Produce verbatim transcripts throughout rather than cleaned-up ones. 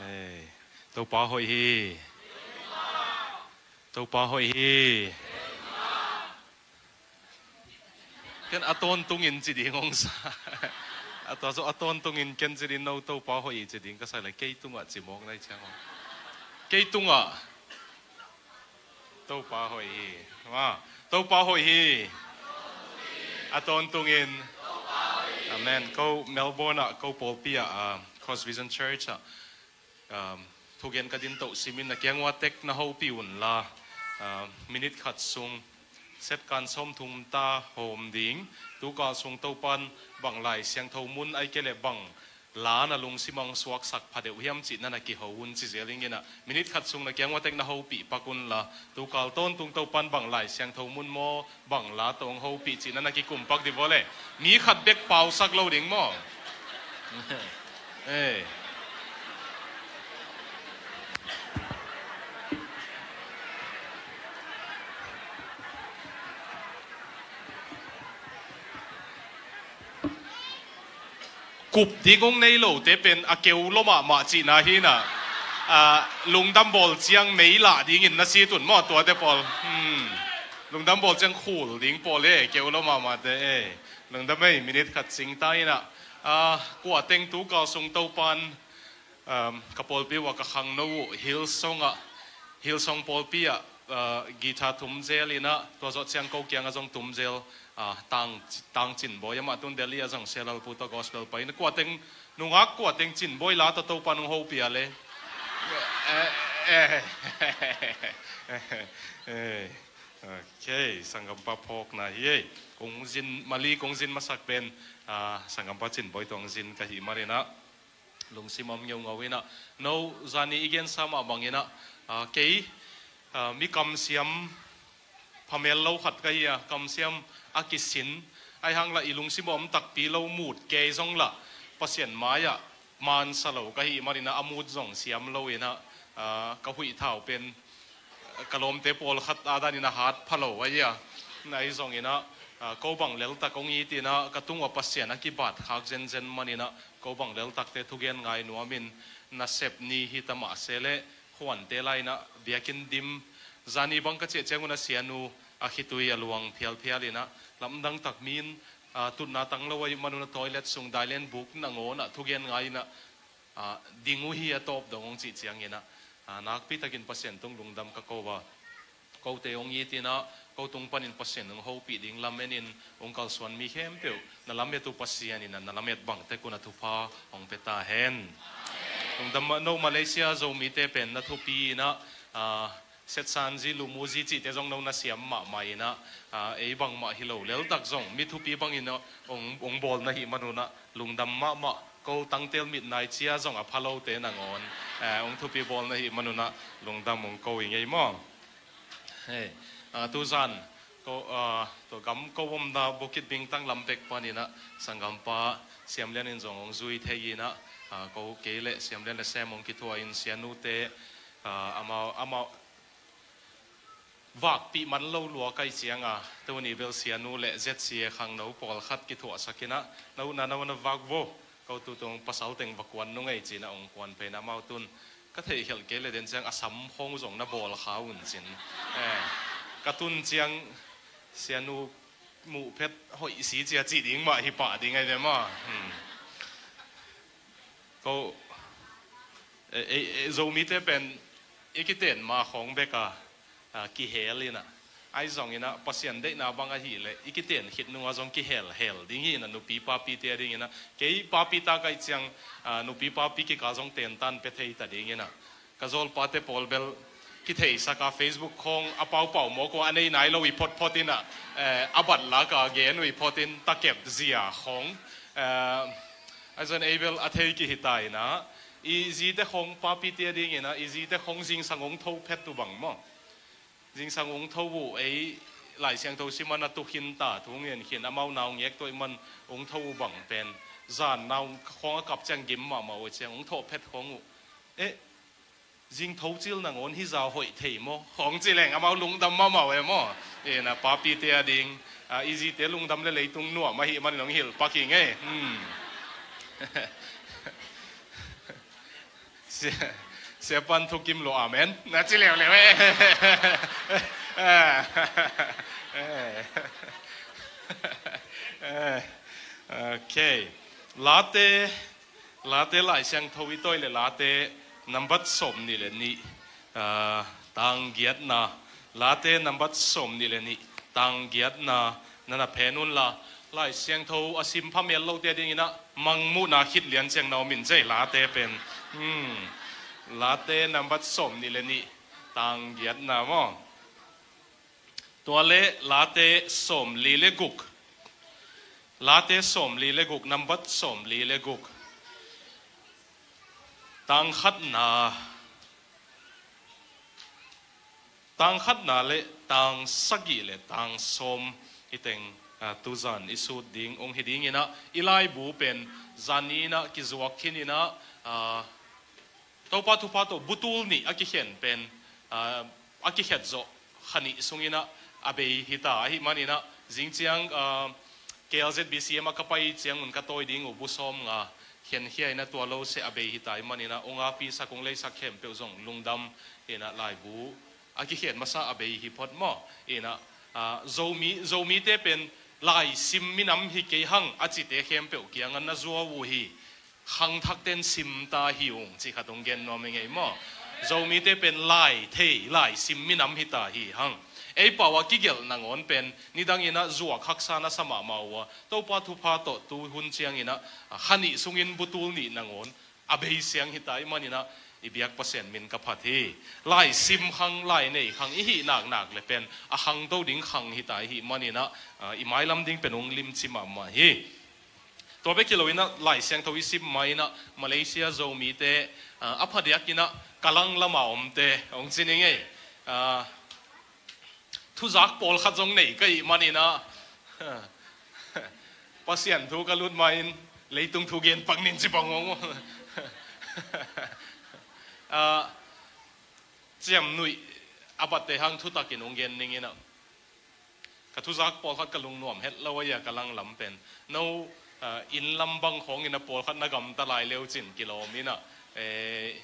Ei, Topa hoih hi. Topa hoih hi. Ken a tawntungin ci ding hong sa. A tua zawh a tawntungin ken ci ding, no Topa hoih hi ci ding ka sa le, kei tungah ci mawk nai ciang aw. Kei tungah. Topa hoih hi. Ma, Topa hoih hi. A tawntungin. Amen. Ko Melbourne ah, ko pawlpi ah, ah, Cross Vision Church ah, um, thugen ka din toh simin na kiang ua tek na hopih unla, um, minute khat sung set kan sawmthum ta hawm ding. Tukal sung Topan bang Lai Siangtho mun ai kei le bang la na lungsim ang suaksak pha deuh hiam cih na na kiho un ci zel ing in ah, minute khat sung na kiang ua tek na hopih pak unla, tukal tawntung Topan bang Lai Siangtho mun maw, bang la tawh hong hopih cih na na kikum pak dih vaw le. Mi khat bek pausak lo ding maw? Ei. Kup ding hong nei lote pen a keu lo mahmah cihna hi in ah, ah, lungdam bawl ciang mei lah dingin na sit un maw tuate pawl. Hmm. Lungdam bawl ciang khul ding pawl e, keu lo mahmahte e. Lungdam ei, minute khat cing ta in ah, ah, kua teng tukal sung Topan, um, ka pawlpi uh ah ka khangno uh Hillsong ah, Hillsong pawlpi ah, uh, guitar tum zel in ah, tua zawh ciang ko kiangah zong tum zel, uh, Tang, Tang Cin Bawi, amah tun Delhi ah zong Selalpu tawh gospel pai in ah, kua teng nungak, kua teng Cin Bawi la tawh Topan hong hopih a le. Eh, eh, eh. Ok, sanggampa phawkna hi ei. Kong zin, Mali kong zin masak pen, ah, sanggampa Cin Bawi tawh hong zin ka hih man in ah, lungsim om ngeungau in ah. No zani i gensa mah bang in ah, ah, kei, ah, mi kamsiam phamel lo khat ka hi a, kamsiam a kisin, ahi hang lah i lungsim a om takpi lo mut kei zong lah Pasian mai-ah mansa lo ka hih man in ah, a mut zong siam lo in ah, ah, ka huih thau pen ka lawmte pawlkhat a danin a hat pha lo ahi a. Ahi zongin ah, ah, ko bang leltak hong it in ah, ka tung uah Pasian a kibat khak zenzen man in ah, ko bang leltakte thugen ngai nuamin, nasep ni hi ta mah se leh, khuante lai in ah biakinn dim, zani bang ka ciah ciangun a sianu a khitui a luang phialphial in ah, lamdang tak min, ah, tutna tang lo ahih manun a toilet sung dailen buk nangawn ah thugen ngai in ah, ah, ding uh hi a tawp dong hong cih ciangin ah, ah, nakpi takin Pasian tung lungdam ka ko a. Kote hong it in ah, ko tung panin Pasian hong hopih ding lamen in hong kalsuan mi khempeuh na lamet uh Pasian in ah, na lamet bang tek un a thupha hong pia ta hen. Lungdam mah, no Malaysia Zomite pen na thupi in ah, ah, Setsanzi, Lumuzi cihte zong no na siam mahmah in ah, ah, ei bangmah hi lo leltak zong mi thupi bangin ah hong, hong bawl na hih manun ah lungdam mahmah. Ko tangtel mit nai cia zong a pha lote nangawn, eh, hong thupi bawl na hih manun ah lungdam hong ko i ngei maw? Hei, ah, tuzan ko, ah, tua gam ko omna Bukit Bintang lam pek panin ah sanggampa Siamlian in zong hong zui thei in ah, ah, ko kei le Siamlian le Sem hong kithuah in sianute, ah, amau, amau vakpih man lo lua ka hih ciang a, tuni bel sianu le Z C A khangno pawlkhat kithuahsak in ah, no na, no na vak vo. Ko tu tung pasal teng va kuan nung ei ci-in ah hong kuan pei in ah, amau tun ka theihkhelh kei le den ciang a sam khawng uh zong na bawl kha un ci-in. Eh, ka tun ciang sianu muh phet hoih si cia cih ding mah hi pah ding ahi ve maw. Hmm. Ko, e, e, e, Zomite pen i kiten ma khawng bek a, a, kihel in ah, ahi zongin ah Pasian deihna bang ahih leh i kiten khit nung ah zong kihelhel ding hi in ah, nupi papite a dingin ah. Kei papi ta ka hih ciang, a, nupi papi kikal zong tentan pia thei ta dingin ah. Ka zawlpate pawl bel kitheisak a, Facebook khawng a paupau mawk uh a nei nai lo uh hi photphot in ah, eh, a bat lak a gen uh hi phot in, takep zia khawng, eh, ahi zongin ei bel a thei kihi ta in ah, i zite khawng, papite a dingin ah, i zite khawng zingsang hong tho phet uh bang maw? Zingsang hong tho uh, ei Lai Siangtho sim a na tu khin ta, thu ngen khin, amau naungek tawh ahih man hong tho uh bang pen, zan nau khawng a kap ciang gim mahmah uh ciang hong thawh phet khawng uh. Eh, zing tho cil nangawn hih zah hoih thei maw? Khawng ci leng amau lungdam mahmah uh e maw? Eh, na papite a ding, a, i zite lungdam le leitung nuam ahih manin hong hilh pak hi ing ei. Hmm. Sia, Sia Pan thukim lo amen na ci leuleu e. Ok. Late, Late Lai Siangtho i tawi le Late nambat sawm nih le nih, ah, tang giatna. Late nambat sawm nih le nih tang giatna na na phen unla, Lai Siangtho a sim phamel lote dingin ah mangmuhna khit lian ciang na om in cei Late pen. Hmm. Late nambat sawm nih le nih tang giatna maw? Tua le Late sawm li le guk. Late sawm li le guk, nambat sawm li le guk. Tang khatna, tang khatna le tang sagih le tang sawm i teng, ah, tuzan i sut ding ong hi dingin ah, i laibu pen zan in ah kizuak khin in ah, ah, Topa thupha tawh butul nih a kikhen pen, ah, a kikhet zawh kha nih sungin ah a bei hi ta ahih manin ah, zing ciang, ah, K L Z B C M ah ka pai ciangun ka tawi ding uh bu sawm nga khenkhia in ah tua lo seh a bei hi ta ahih manin ah, ong api sak ong leisak khempeuh zong lungdam in ah laibu a kikhen masa a bei hi phot maw? In ah, ah, Zomi, Zomite pen laisim minam hi kei hang a cite khempeuh kiangah na zuau uh hi. Khangthakten sim ta hi ung ci khat ong gen nuam i ngei maw? Zomite pen lai thei, laisim minam hi ta hi hang. Ei pau a kigelh nangawn pen nidangin ah zuak haksa na sa mahmah uh a, Topa thupha tawh tu hun ciangin ah, ah, kha nih sungin butul nih nangawn a bei siang hi ta ahih manin ah, i biak Pasian min ka phat hi. Laisim khang, lai nei khang i hih naknak le pen a khangto ding khang hi ta ahih manin ah, ah, i mailam ding pen ong limci mahmah hi. Tua bek hi lo in ah, Lai Siangtho i sim ma in ah, Malaysia Zomite, ah, a phadiak in ah, Kalang lam a omte ong ci ni ngei. Ah, thuzak pawlkhat zong nei ka hih manin ah, Pasian thu ka lut ma in, leitung thu gen pak ning ci bang ong. Ah, ciamnuih a batte hang thutakin ong gen ning in ah, ka thuzak pawlkhat ka lungnuam het lo a, Kalang lam pen. No, ah, inn lam bang khawngin ah pawlkhat na gamta lai leu cin kilawm in ah, eh,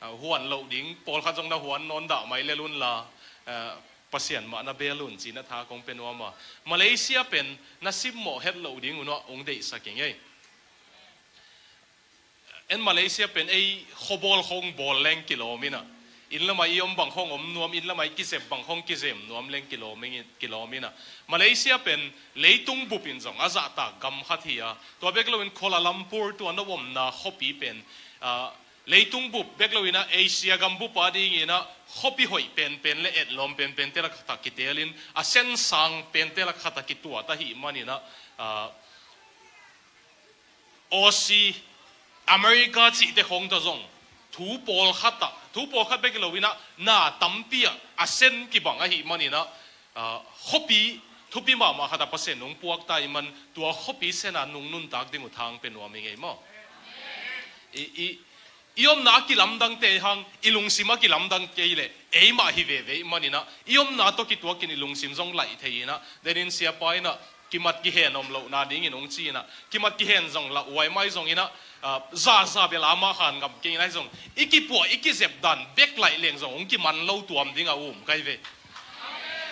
ah, huan loh ding pawlkhat zong na huan nawn dah mai lel unla, ah, Pasian mah na bel un ci-in ah tha kong pia nuam a. Malaysia pen na simmawh het loh ding un ah ong deihsak i ngei. En Malaysia pen ei khuabawl khawng bawl leng kilawm in ah, inn lamah i om bang khawng om nuam, inn lamah i kizep bang khawng kizem nuam leng kilawm in, kilawm in ah. Malaysia pen leitung bup in zong a zahtak gam khat hi a, tua bek loin Kuala Lumpur tua na omna khuapi pen, ah, leitung bup bek loin ah Asia gam bup a dingin ah khuapi hoih penpen le etlawm penpente lak khat ah kitelin, a sensang pente lak khat ah kituat ahih manin ah, ah, Aussie, America cihte khawng tawh zong thu pawlkhat ah, thu pawlkhat bek hi lo in ah, na tampi ah a sen kibang ahih manin ah, ah, khuapi thupi mahmah khat ah Pasian nung puak ta ahih man, tua khuapi sen a nung nuntak ding uh thang pia nuam i ngei maw? I, i, I omna a kilamdangte hang, i lungsim a kilamdang kei leh eimah hi veve ahih manin ah, i omna tawh kituakin i lungsim zong laih thei in ah, denin siapa in ah, kimat kihen om lohna dingin ong ci in ah, kimat kihen zong lauhuai mai zongin ah, ah, zaza bel amah khan ngam kei in ah, zong i kipuah i kizep dan bek laih leng zong ong kiman lo tuam ding a um kai ve.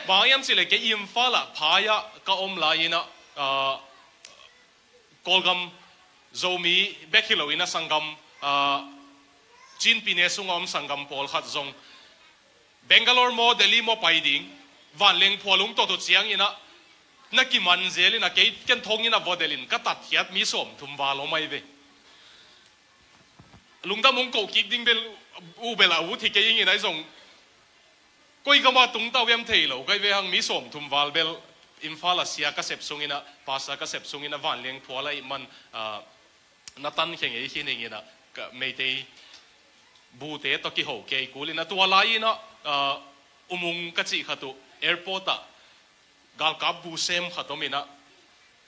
Bang hiam cih leh kei Imphal ah phai ah ka om lai in ah, ah, Kawlgam Zomi bek hi lo in ah sanggam, ah, Chin pyine sungah om sanggam pawlkhat zong Bangalore maw, Delhi maw pai ding, vanleng phual ong tot uh ciangin ah, na kiman zel in ah, kei ken thong in ah va delh in ka tatkhiat mi sawmthum val om ai ve. Lungdam ong koh kik ding bel, u bel a ut hi kei ing in ah, zong koi gam a tung ta uh hiam thei lo kai ve hang, mi sawmthum val bel Imphal ah sia ka sep sungin ah, pastor ka sep sungin ah, vanleng phual ahih man, ah, na tankhia ngei khin ing in ah, ka Meitei bute tawh kiho kei kul in ah, tua lai in ah, ah, Umung ka cih khat uh airport ah galkap bu sem khat om in ah,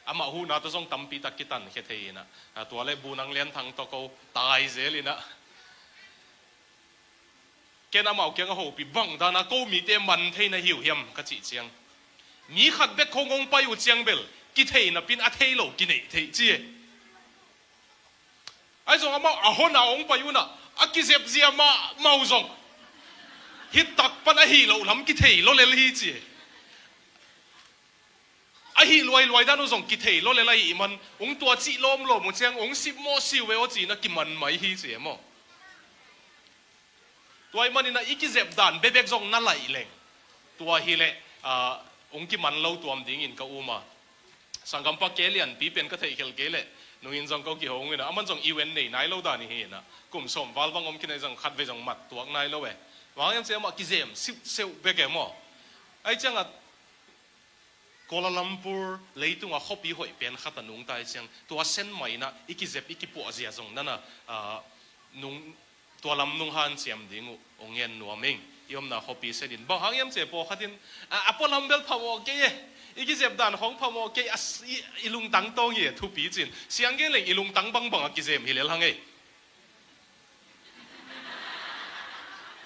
amah huhna tawh zong tampi tak kitankhia thei in ah, ah, tua le bu nang Lian Thang tawh ko tai zel in ah, ken amau kiangah hopih, bang dan a ko mite man thei na hi uh hiam ka cih ciang, mi khat bek khawng ong pai uh ciang bel kithei napi in a thei lo kineih theih ci e. Ahi zong amau a hon a ong pai un ah, A kizep zia mahmah uh zong hi tak pan ahi loh lam kithei lo lel hi ci. Ahi luailuai dan uh zong kithei lo lel ahih man, ung tua cih lawmlawm uh ciang ung sipmawh siu ve aw ci-in a kiman mai hi ci e maw. Tua ahih manin ah i kizep dan bekbek zong na laih leng, tua hileh, ah, ung kiman lo tuam dingin ka um a. Sanggampa ke lianpi pen ka theihkhelh kei leh, nungin zong ko kihong in ah, aman zong U N nei nai lo dan hi in ah, kum sawm val bang om khin ah zong khatvei zong mat tuak nai lo e. Bang hang hiam cih leh amah kizem siuhsiuh bek e maw. Ahih ciangah Kuala Lumpur leitungah khuapi hoih pen khat a nungta ahih ciang, tua sen mah in ah i kizep i kipuah zia zong na na, ah, nung, tua lam nung hanciam ding uh hong ngen nuam ing. I omna khuapi sen in, bang hang hiam cih leh pawlkhat in, ah, a pualam bel phamawh kei e, i kizep dan khawng phamawh kei, a s-, i, i lungtang tawng hi e, thupi ci-in. Siang gen leng i lungtang bangbang a kizem hi lel hang e.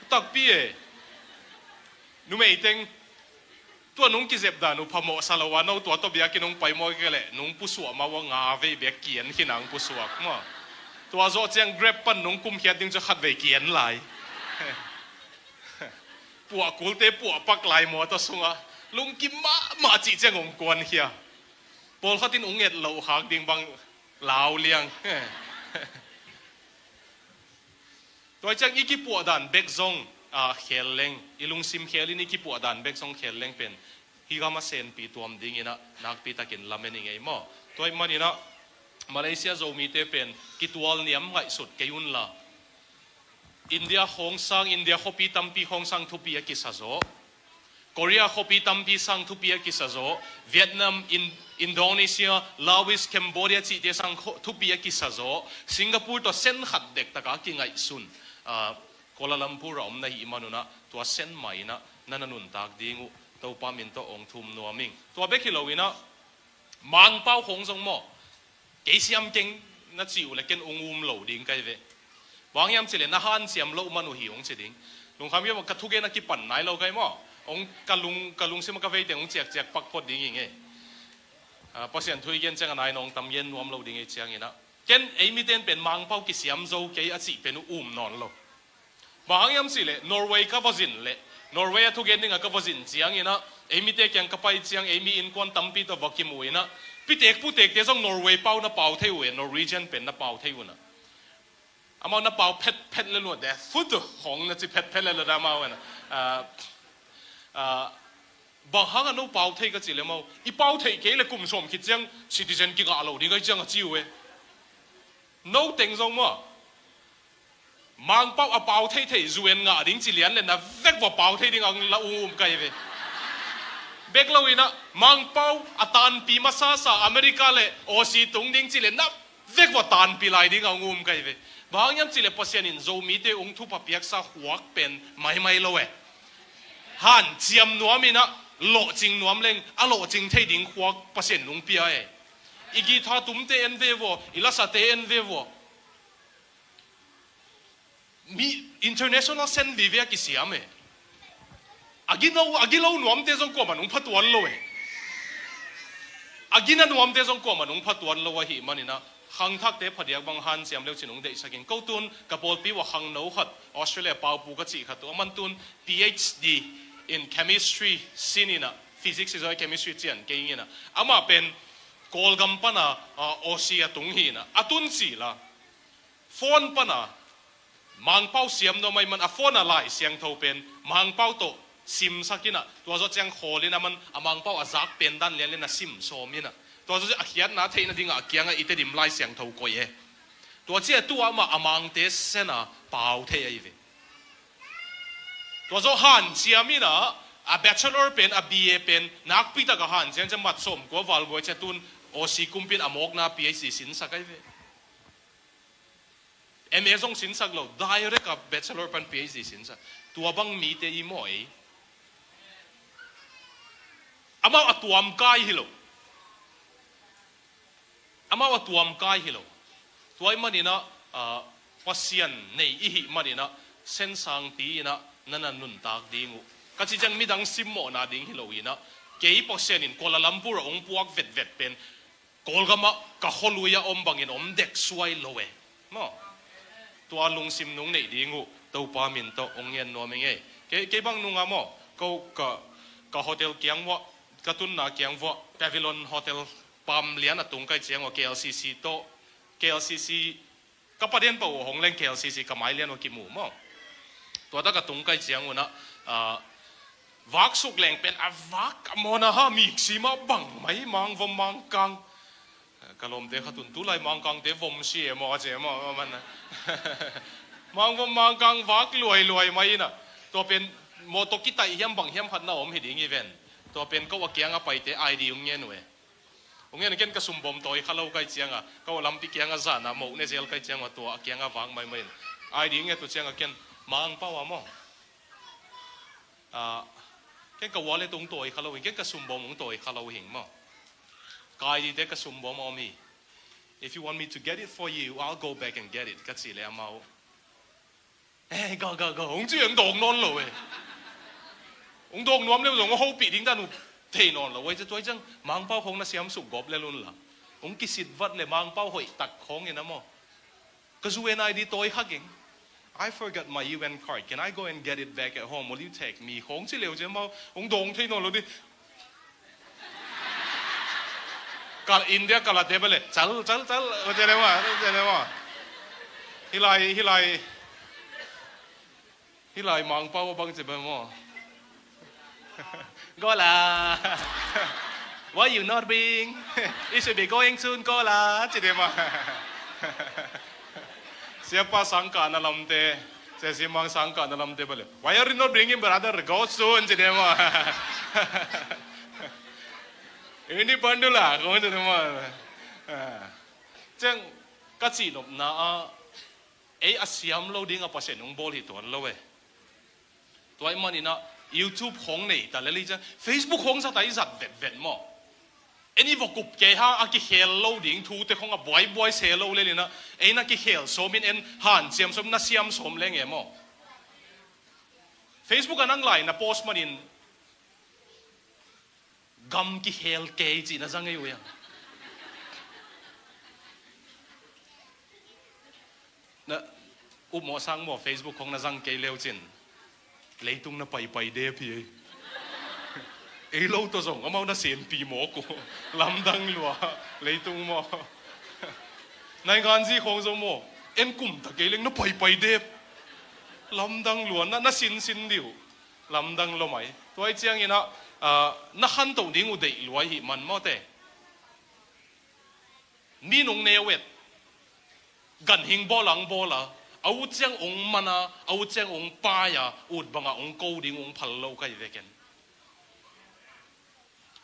Takpi e. Numei teng, tua nung kizep dan uh phamawh sa lo a, no tua tawh biakinn hong pai maw, kei leh nung pusuak mah uh a, nga vei bek kian khin a hong pusuak maw. Tua zawh ciang Grab pan nung kumkhiat ding ciang khatvei kian lai. Puah kulte puah pak lai mawtaw sungah, lungkim mahmah cih ciang hong kuankhia. Pawlkhat in ung et loh khak ding bang lau liang. Tua ciang i kipuah dan bek zong, ah, khel leng, i lungsim khel in i kipuah dan bek zong khel leng pen, hih gam a senpi tuam dingin ah nakpi takin lamen ing ei maw. Tua ahih manin ah Malaysia Zomite pen kitual niam ngaihsut kei un la. India khawng sang, India khuapi tampi khawng sang thupi a kisa zaw. Korea khuapi tampi sang thupi a kisa zaw. Vietnam, In-, Indonesia, Laos, Cambodia cihte sang kho-, thupi a kisa zaw. Singapore tawh sen khat dektak a kingaihsun, ah, Kuala Lumpur a om na hih man un ah, tua sen mah in ah na na nuntak ding uh Topa min tawh hong thum nuam ing. Tua bek hi lo in ah, Mangpau khawng zong maw, kei siam keng na cih uh leh ken ung um lo ding ka hi ve. Bang hang hiam cih leh na hanciam loh man uh hi ung ci ding. Lungkham hiam, ka thugen a kipan nai lo ka hi maw. Ung ka lung, ka lungsim a ka vei teng ung ciakciak pak phot ding hi ing e. Ah, Pasian thu i gen ciang a nai nawng tam gen nuam lo ding hi ciangin ah, ken ei mite in pen Mangpau kisiam zo kei a cih pen uh um nawn lo. Bang hang hiam cih leh Norway ka va zin leh, Norway a thugen dingah ka va zin ciangin ah, ei mite kiang ka pai ciang, ei mi innkuan tampi tawh va kimu in ah, pitek putekte zong Norway pau na pau thei uh e, Norwegian pen na pau thei uh in ah. Amau na pau phetphet lel uh a, det fut uh khawng na ci phetphet lel uh a, amau in ah. Ah, ah, bang hangah no pau thei ka cih leh amau, i pau theih kei leh kum sawm khit ciang citizen kingah lo ding ahi ciang a ci uh e. No teng zong maw, Mangpau a pau theithei U N ngah ding ci lian leh na vek vua pau thei ding a la um ka hi ve. Bek lo in ah, Mangpau a tanpi masasa America leh Aussie tung ding ci leh na vek vua tanpi lai ding a um ka hi ve. Bang hang hiam cih leh Pasian in Zomite ung thupha piaksa khuak pen maimai lo e. Hanciam nuam in ah, lawhcing nuam leng a lawhcing thei ding khuak Pasian in ung pia e. I guitar tumte en ve vua, i lasate en ve vua. Mi international sen vive a kisiam e. A gino, a gilo nuamte zong kuamah nung phatuan lo e. A gina nuamte zong kuamah nung phatuan lo ahih manin ah, khangthakte phadiak bang hanciam leu cin ung deihsak ing. Ko tun ka pawlpi uh a khangno khat, Australia paupu ka cih khat uh, aman tun P H D in chemistry sin in ah, physics hi zaw, chemistry cian kei ing in ah. Amah pen Kawlgam pan a, ah, Aussie a tung hi in ah. A tun ci la. Phone pan a Mangpau siam nuam ahih man a phone a Lai Siangtho pen Mangpau tawh simsak in ah, tua zawh ciang khawl in aman a Mangpau a zak pen dan lianlian a sim sawm in ah, tua zawh ciang a khiatna theihna dingah a kiangah i Tedim Lai Siangtho koih e. Tua ciang tua amah a Mangte sen a pau thei ahi ve. Tua zawh hanciam in ah, a bachelor pen, a B A pen nakpi tak a hanciam ciang mat sawmkua val buai ciang tun Aussie kumpi in a mawkna P H D sinsak ahi ve. M A zong sinsak lo, direct a bachelor pan P H D sinsak. Tua bang mite i maw ei. Amau a tuamkai hi lo. Amau a tuamkai hi lo. Tua ahih manin ah, ah, Pasian nei i hih manin ah, sensangpi in ah na na nuntak ding uh. Ka cih ciang midang simmawhna ding hi lo in ah, kei Pasian in Kuala Lumpur a hong puak vetvet pen Kawlgam ah ka khualui a om bangin om dek suai lo e. Maw. Tua lungsim nong neih ding uh Topa min tawh hong ngen nuam ing ei. Kei, kei bang nunga maw, ko ka, ka hotel kiang vuah, ka tunna kiang vuah, Pavilion Hotel pam lian a tung kai ciang uh K L C C tawh, K L C C ka paden pah uh hong leng K L C C ka mai lian uh kimu maw. Tua tak a tung kai ciang uh na, ah, vak suk leng pen a vak a mawna ha mik sima bang mai mangvom mangkang. Ka lawmte khat un tulai mangkangte vom si e maw a ci e maw a man a. Mangvom mangkang vak luailuai mai ina. Tua pen mawtaw kitaih hiam bang hiam khat na om hi ding hi ven. Tua pen ko a kiang a paite I D hong ngen uh e. Hong ngen a ken ka sumbawm tawi kha lo kai ciang a. Ko a lampi kiang a zan a moh ne zel kai ciang a tua a kiang a vak maimai in. I D hong nget uh ciang a ken Mangpau a maw. Ah, ken ka wallet hong tawi kha lo hing, ken ka sumbawm hong tawi kha lo hing maw. Ka I D te ka sumbawm a om hi. If you want me to get it for you, I'll go back and get it, ka ci le amau. Eh, ga, ga, ga, hong ci hong dawng nawn lo eh. Hong dawng nuam le zong hopih ding dan uh thei nawn lo eh. Tua ciang Mangpau khong na siam suk gawp le lun la. Hong kisit vat le Mangpau hoih tak khong in a maw. Ka U N I D tawi kha keng. I forgot my U N card. Can I go and get it back at home? Will you take me? Khong ci leu ciang amau hong dawng thei nawn lo di. Kal India kal a te bale. Chal, chal, chal. Ute le ma, ute le ma. Hilai, hilai. Hilai Mangpau bang ci bang maw. Gola. Why you not bring? It should be going soon, Gola. Ci de ma. Siapa sangka na lamte. Sia simang sangka na lamte bale. Why are you not bringing brother? Go soon, ci de ma. Ini bandula, kong ci de ma. Ah. Ciang ka ci nopna a, ei a siam lo ding a Pasian hong bawl hi tuan lo eh. Tua ahih manin a YouTube khong nei ta le li ciang Facebook khong sa ta i zat vetvet maw. Ei ni vok up kei hang a kikhel lo ding thute khong a buaibuai se lo le li na. Ei na kikhel sawm in en hanciam sawm na siam sawm leng e maw. Facebook a nang lai na post manin gam kikhel kei cih na zang ei uh hiam? Na upmawh sangmawh Facebook khong na zang kei leu cin leitung na paipai dep hi ei. Ei lo tawh zong amau na senpi mawk uh. Lamdang lua leitung maw. Nainganzi khong zong maw en kum ta kei leng na paipai dep. Lamdang lua na, na sinsin dih uh. Lamdang lua mai. Tua i ciangin a, ah, na khantoh ding uh deih luai hih man mawte. Mi nung neu et. Ganhing bawl ang bawl a. A ut ciang ung man a, a ut ciang ung pai a, ut bangah ung ko ding ung phal lo kai veken.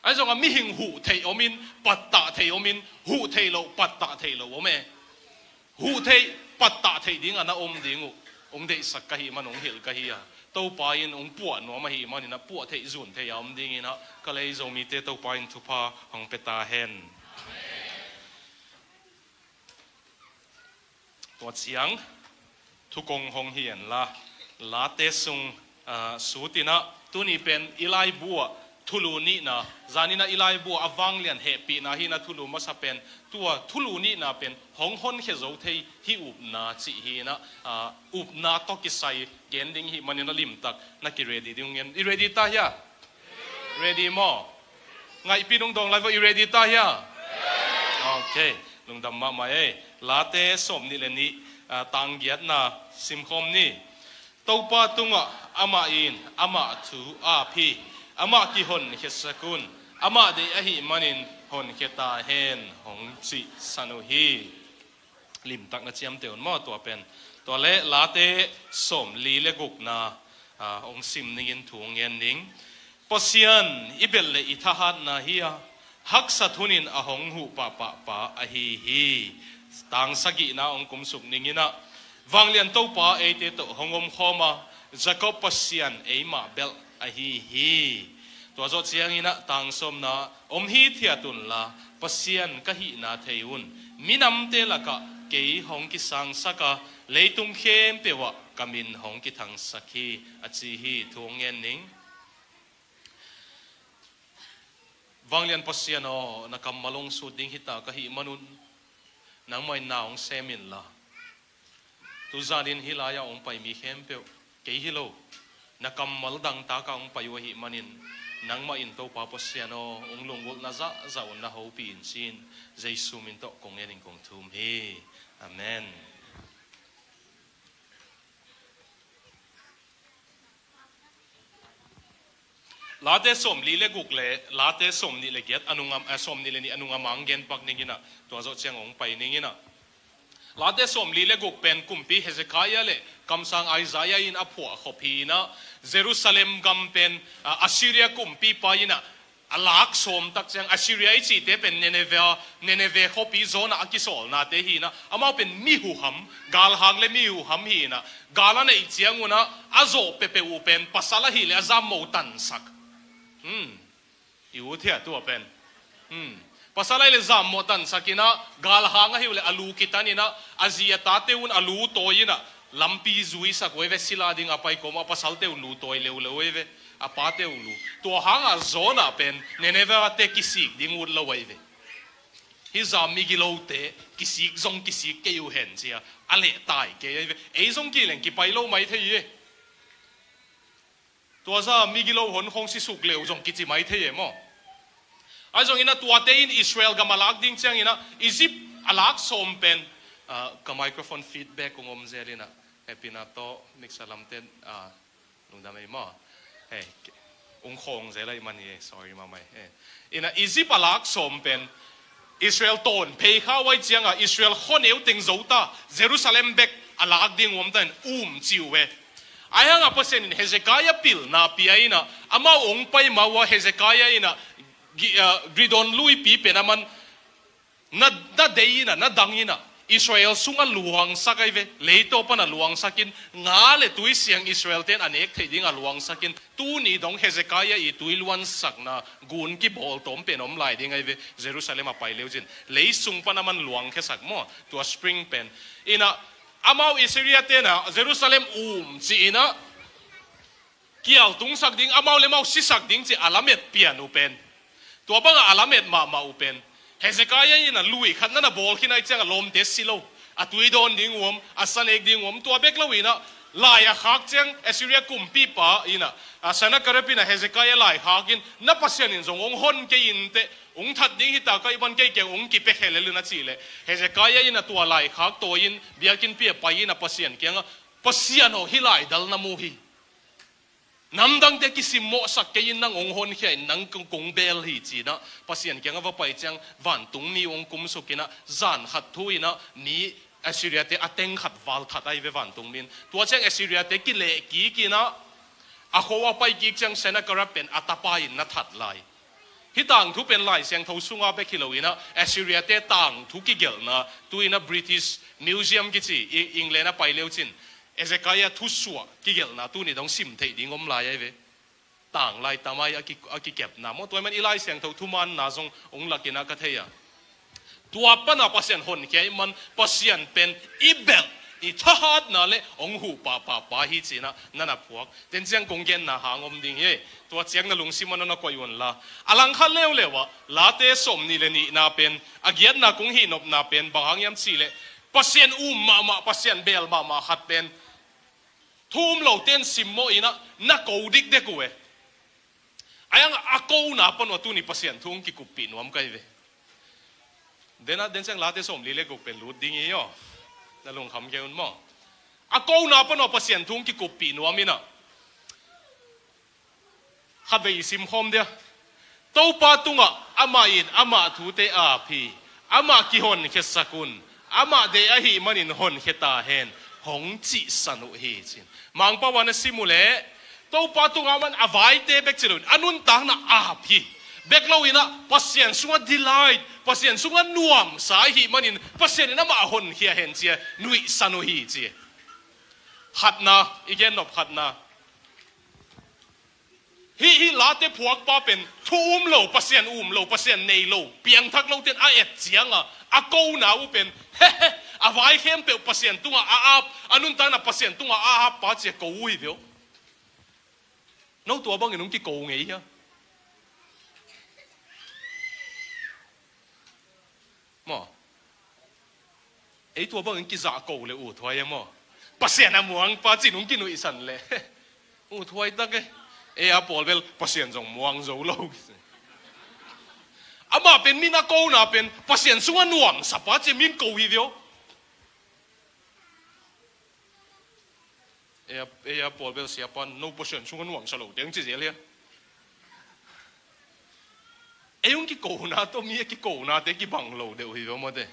Ahi zongah mihing huh theih om in, pattah theih om in, huh theih loh, pattah theih loh om e. Huh theih, pattah theih dingah na om ding uh. Hong deihsak ka hih man, hong hilh ka hi a. Topa in hong puah nuam ahih manin a puah theih zun theih a om dingin a ka lei Zomite Topa in thupha hong pia ta hen. Tua ciang thukong hong hi en la, Late sung, ah, sutin a, tuni pen i laibu ah thulu nihna, zanin a i laibu ah a vanglian hehpihna hi na thulu masa pen, tua thulu nihna pen hong honkhia zo thei hi upna cih hi na, ah, upna tawh kisai gen ding hih manin a limtak na ki ready ding uh ngen. I ready ta hia? Ready maw? Ngaihpi nung dawng lai vo, i ready ta hia? Ok, lungdam mahmah ei. Late sawm nih le nih, ah, tang giatna simkhawm ni. Topa tungah amah in amah thu ap hi. Amah kihonkhia sak un. Amah deih ahih manin honkhia ta hen hong cihsan uh hi. Limtak na ciamteh un maw tua pen. Tua le Late sawm li le gukna, ah, hong sim ningin thu hong ngen ning. Pasian i belh le i thahatna hi a, haksat hunin a hong huh pahpah pa ahi hi. Tang sagihna hong kumsuk ningin a, vanglian Topa eite tawh hong omkhawm a, Jacob Pasian eimah belh ahi hi. Tua zawh ciangin a tang sawmna om hithiat unla, Pasian ka hihna thei un. Minamte lakah kei hong kisangsak a, leitung khempeuh ah ka min hong kithangsak hi, a ci hi. Thu hong ngen ning. Vanglian Pasian aw, na kammal hong sut ding hita ka hih manun, nangmah in na hong sem inla, Tuzanin hih lai-ah hong pai mi khempeuh, kei hi lo, na kammal dangtak ah hong pai uh ahih manin, nangmah in Topa Pasian aw, hong lunggulhna zahzah un na hopih in ci-in, Jesu min tawh kong ngen in kong thum hi. Amen. Late sawmli le guk le Late sawmnih le giat a nungah, eh, sawmnih le nih a nungah mang gen pak ning inah, tua zawh ciang hong pai ning inah. Late sawmli le guk pen kumpi Hezekiah le kamsang Isaiah in a phuah khop hi inah, Jerusalem gam pen, ah, Assyria kumpipa inah a lak sawm tak ciang, Assyria i cihte pen Nineveh, Nineveh khuapi Jonah a kisawlnate hi inah, amau pen mi huham, galhang le mi huham hi inah, gal a neih ciang unah a zawh peuhpeuh uh pen pasal ahih leh a zammo tansak. Hmm. I ut hia tua pen. Hmm. Pasal ahih leh zammo tansak inah, galhang ahih leh a lu kitan inah, a zi a tate un a lu tawi inah, lampi zuisak uh ei ve, sila ding a pai kawm a pasalte uh lu tawi leuleu ei ve, a pate uh lu. Tua hangah Jonah pen Nineveh-te kisik ding ut lo ei ve. Hih zah migilote kisik zong kisik kei uh hen ci-a a lehtai kei ei ve. Ei zong kileng kipai lo mai thei hi. Tua zah migilo hon khong sisuk leu zong kici mai thei e maw? Ahi zong inah tuate in Israel gam a lak ding ciang inah Egypt a lak sawm pen, ah, ka microphone feedback kong om zel inah, hehpihna tawh mixer lamte, ah, lungdam ei maw? Hei, ung khawng zel ahih man hi e, sorry mahmah ei. Inah Egypt a lak sawm pen Israel tawn phei kha uh ahih ciangah Israel khuaneu teng zo ta, Jerusalem bek a lak ding uh om ta in um ci uh e. Ahi hangah Pasian in Hezekiah pilna pia inah, amau hong pai ma uh a Hezekiah inah Gi-, ah, Gidon luipi pen a man na, na dei inah, na dang inah, Israel sungah luangsak ahi ve, leitaw panah luangsak in, nga le tui siang Israel-te in a nek theih dingah luangsak in, tuni dong Hezekiah i tui luansakna gun kibawl tawm pen om lai ding ahi ve, Jerusalem a pai leu cin. Leisung pan a man luangkhiasak maw, tua spring pen. Inah, amau Assyria-te inah Jerusalem um ci inah, kial tungsak ding, amau le amau sisak ding ci a lamet pian uh pen. Tua bangah a lamet mahmah uh pen. Hezekiah inah lui khat na na bawl khin ahih ciangah lawmte si lo. A tui dawn ding uh om, a sa nek ding uh om, tua bek lo inah, lai a khak ciang Assyria kumpipa inah, a Sennacherib inah Hezekiah lai khak in, na Pasian in zong hong hon kei inteh, hong that ding hi ta ka hih man kei kiang hong kipia khelel in a cih leh, Hezekiah inah tua lai khak tawi in, biakinnpi ah pai inah Pasian kiangah, Pasian aw, hih lai dal na mu hi. Namdangte kisimmawhsak kei in nang hong honkhia in nang kong, kong bel hi ci inah, Pasian kiangah va pai ciang vantungmi hong kumsuk inah, zan khat thu inah mi Assyria-te a teng khat val that ahi ve vantungmi in. Tua ciang Assyria-te kileh kik inah, a khua a pai kik ciang Sennacherib pen a tapa in na that lai. Hih tangthu pen Lai Siangtho sunga bek hi lo inah, Assyria-te tangthu kigelhna, tu inah British Museum kici, i-, England a pai leu cin, Hezekiah thusuah kigelhna tuni dong sim theih ding om lai ahi ve. Tanglai tamai a ki, a kikepna maw, tua ahih man i Lai Siangtho thumaanna zong hong lak inah ka thei a. Tua pana Pasian honkhia ahih man Pasian pen i belh, i thahatna le hong huh pahpahpa hi ci inah na na phuak. Tenciang kong genna hang om ding hi. Tua ciang na lungsim ah na na koih un la. A langkhat leuleu ah Late sawmnih le nihna pen, a giatna kong hihnopna pen bang hang hiam cih leh, Pasian um mahmah, Pasian bel mahmah khat pen thu um lote in simmawh inah na ko dikdek uh e. Ahi hangah a kona pan uh a tuni Pasian thu hong kikuppih nuam ka hi ve. Denah, den ciang Late sawmli le guk pen lut ding hi aw. Na lungkham kei un maw? A kona pan uh a Pasian thu hong kikuppih nuam inah, khatvei i simkhawm dia. Topa tungah amah in amah thute ap hi. Amah kihonkhiasak un. Amah deih ahih manin honkhia ta hen, hong cihsan uh hi ci-in Mangpau ah na sim uh leh, Topa tungah amah in a vaite bek ci lo in a nuntakna ap hi. Bek lo inah Pasian sungah delight, Pasian sungah nuamsa ahih manin Pasian in amah a honkhia hen ci-a nuihsan uh hi ci. Khatna, i gennop khatna. Hih, hih Late phuakpa pen thu um lo, Pasian um lo, Pasian nei lo, piangthak lote in a et ciangah a kona uh pen, he he, a vai khempeuh Pasian tungah a ap, a nuntakna Pasian tungah a ap pa ci-a ko uh hi ve aw. No tua bangin hong kiko ngei hia? Maw? Ei tua bangin kizahko le uh thuai e maw? Pasian a muang pa cin hong kinuihsan leh, uh, thuai tak e. Ei a pawl bel Pasian zong muang zo lo. Amah pen mi na kona pen Pasian sungah nuamsa pa ci-a min ko hi ve aw. Ei a, ei a pawl bel siapa, no Pasian sungah nuamsa lo teng ci zel hia. Ei hong kikona tawh mi a kikonate kibang lo deuh hi ve aw mawte.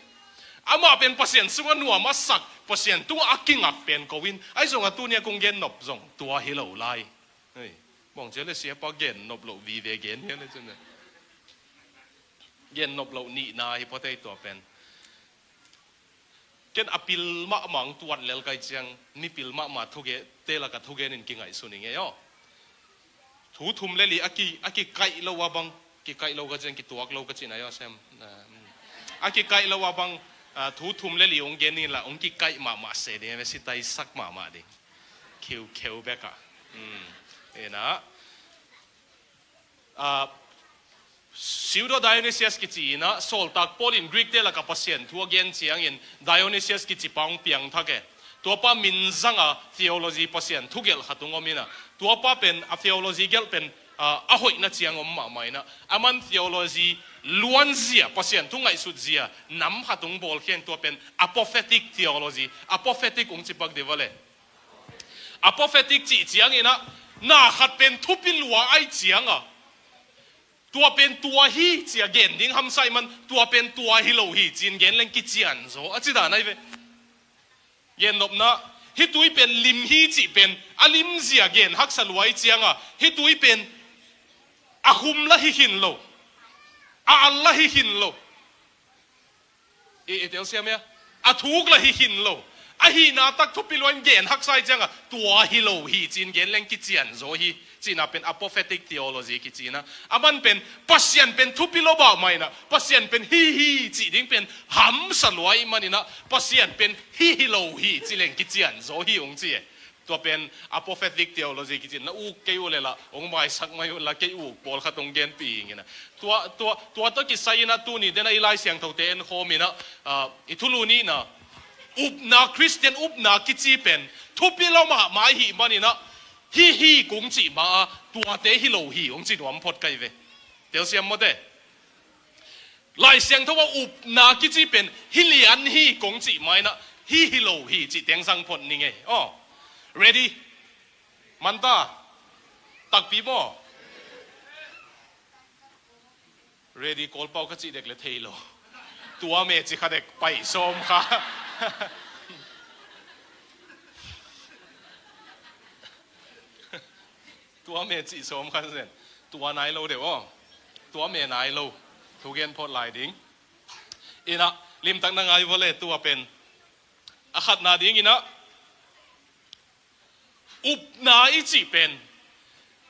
Amah pen Pasian sungah nuam a sak, Pasian tungah a kingak pen ko in. Ahi zongah tuni-a kong gen nop zong tua hi lo lai. Hei, bawng cia le siapa gen nop loh vive gen hia le cun. Gen nop loh nihna hi phot ei tua pen. Ken a pil mahmah hong tuat lel kai ciang, mi pil mahmah thuge, te laka thugen in kingaihsun i ngei aw. Thu thum le li a ki, a kikaih lo a bang, kikaih lo ka ciang kituak lo ka cihna aw sem. Ah, mm. A kikaih lo a bang, ah, thu thum le li hong gen in la, hong kikaih mahmah se ding, ve si tai sak mahmah ding. Kheukheu bek ah. Mm. Ena. Ah, Pseudo Dionysius kici inah, sawltak Paul in Greek te laka Pasian thu a gen ciangin Dionysius kici pa hong piangthak e. Tuapa min zanga theology Pasian thugelh khat hong om inah, tuapa pen a theology gelh pen, ah, a hoihna ciang om mahmah inah, aman theology luanzia, Pasian thu ngaihsutzia nam khat hong bawlkhia in, tua pen apophatic theology, apophatic hong cipak deuh a le. Apophatic cih ciangin ah, na khat pen thupi lua ahih cianga, tua pen tua hi ci-a gen ding hamsa ahih man, tua pen tua hi lo hi ci-in gen leng kician zaw a ci dan ahi ve. Gen nopna, hih tui pen lim hi cih pen a limzia gen haksa lua ahih cianga, hih tui pen a khum la hi khin lo, a al la hi khin lo. I, i telsiam ia, a thuk la hi khin lo. Ahihna tak thupi luan gen haksa ahih cianga, tua hi lo hi ci-in gen leng kician zaw hi. Cihna pen apophatic theology kici inah. Aman pen Pasian pen thupi lo mahmah inah, Pasian pen hi hi cih ding pen hamsa lua ahih man inah, Pasian pen hi hi lo hi ci leng kician zaw hi hong ci e. Tua pen apophatic theology kici, na uk kei uh le lah, hong maisak mai uh la, kei uk pawlkhat hong genpih ing inah. Tua, tua, tua tawh kisai inah tuni dena i Lai Siangthote enkhawm inah, ah, i thulu nihna, upna, Khristian upna kici pen thupi lo mahmah ahih man inah, hi hi kong cih ma a, tuate hi lo hi hong ci nuam phot kai ve. Telsiam mawte. Lai Siangtho a upna kici pen hi lian hi kong cih ma inah, hi hi lo hi cih teng zang phot ni ngei aw. Ready? Manta. Takpi maw? Ready, Kawlpau ka cih dek le thei lo. Tua me ci kha dek pai sawm kha. Tua me cih sawm khan zen. Tua nai lo deuh aw. Tua me nai lo. Thugen phot lai ding. Inah, limtak na ngai vua le tua pen. A khatna ding inah, upna i cih pen.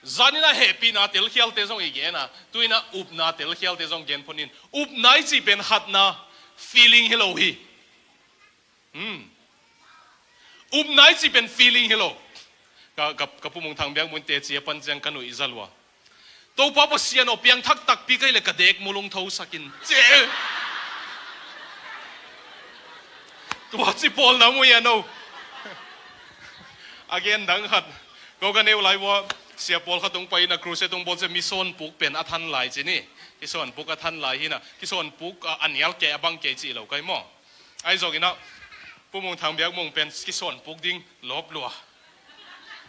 Zan inah hehpihna telkhialte zong i gen a. Tu inah upna telkhialte zong gen phot in. Upna i cih pen khatna feeling hi lo hi. Hmm. Upna i cih pen feeling hi lo. Ka, ka, ka Pu Mung Thang biakmun teci a pan ciang ka nuih za lua. Topa Pasian aw, piangthak takpi ka hih leh ka dek mulung thosak in. Ci. Tua ci pawl na mu ia no. A gen dang khat. Ko ka neu lai vua, sia pawl khat hong pai inah crusade hong bawl ciang mi sawnpuk pen a than lai ci ni. Kisawnpuk a than lai hi inah. Kisawnpuk a, a nial kei a bang kei cih lo kai maw. Ahi zongin ah, Pu Mung Thang biakmong pen kisawnpuk ding lawp lua.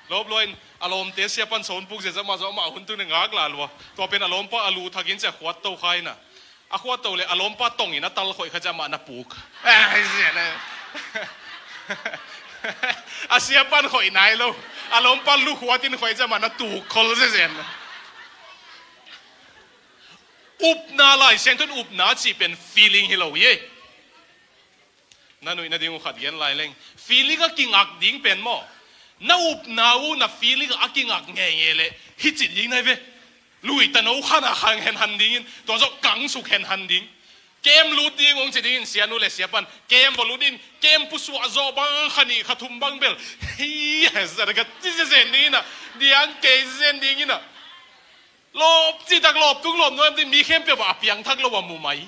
Lawp lua in a lawmte sia pan sawnpuk zia zah mah zong amah hun tun in ngak la lua. Tua pen a lawmpa a lu thak in cia khuat to kha in ah. A khuat to le a lawmpa tong in a tal khoih kha cia amah na puk. Eh, zia le. A sia pan khoih nai lo. A lawmpa lu khuat in khoih cia amah na tuk khol zia zen. Upna Lai Siangtho in upna cih pen feeling hi lo hi. Na nuih nading uh khat gen lai leng. Feeling a kingak ding pen maw? Na upna uh na feeling a kingak ngeingei leh hih ci ding nai ve. Lui tano khan a khang henhan dingin, tua zawh kang suk henhan ding. Kem lut ding hong ci dingin, sia nu le sia pan kem va lut in, kem pusuah zawh bang kha nih kha thum bang bel. Hih, zat a ka ci zen dingin ah, diang kei zen dingin ah. Lawp cihtak lawp tung lawp nuam ding, mi khempeuh a piangthak lo a mu mai.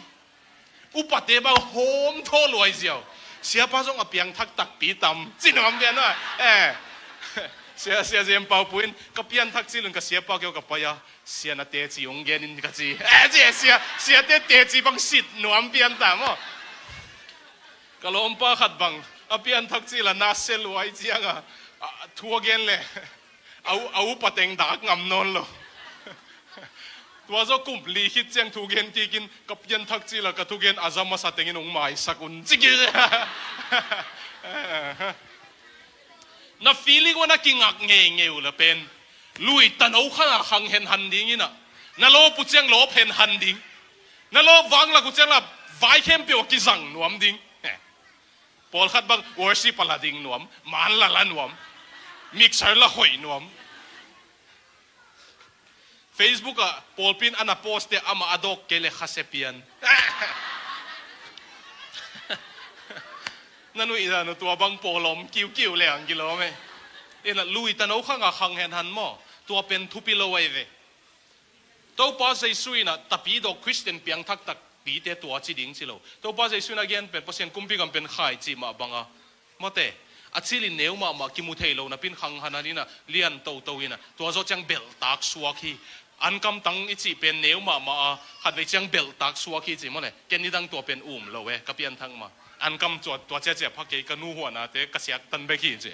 Upate bang hawm thaw luai ziau. Siapa zong a piangthak takpi tam, ci nuam pian a. Eh. Sia, Sia Zem Pau Pu in, ka pianthak cil un ka siapa kiau ka pai a, Sia na teci hong gen in ka ci. Eh, ci, Sia, Siate teci bang sit nuam pian ta maw. Ka lawmpa khat bang, a pianthak cil a na sia luai ciang a, a, thu a gen le. A u, a upa teng dak ngam nawn lo. Tua zaw kum li khit ciang thugen kikin ka pianthak cil a ka thugen a za masa tengin hong maisak un ci ki. Na feeling ua na kingak ngeingei uh la pen. Lui tano khang a khang henhan ding in a. Na lawp uh ciang lawp henhan ding. Na lawp vanglak uh ciang la vai khempeuh a kizang nuam ding. Eh. Pawlkhat bang worship a la ding nuam, man la la nuam, mixer la hoih nuam. Facebook ah pawlpi in a na post te amah a dawk kei le khasia pian. Na nuih dan uh tua bang pawl om kiukiu le ang kilawm e. Ina lui tano khang a khang henhan maw, tua pen thupi lo ahi ve. Topa Jesu in a tapidawk Khristian piangthak takpite tua ci ding ci lo. Topa Jesu in a gen pen Pasian kumpi gam pen khaici mah banga. Mawte, a cil in neu mahmah kimu thei lo napi in khang hanhan in a lian toto in a. Tua zaw ciang belhtak suak hi. Ankam tang i cih pen neu mahmah a khatvei ciang belhtak suak hi ci maw le. Ken nidang tua pen um lo e, ka pianthak mah. Ankam tua, tua ciacia pha kei, ka nu huahnate ka siaktan bek hi ci.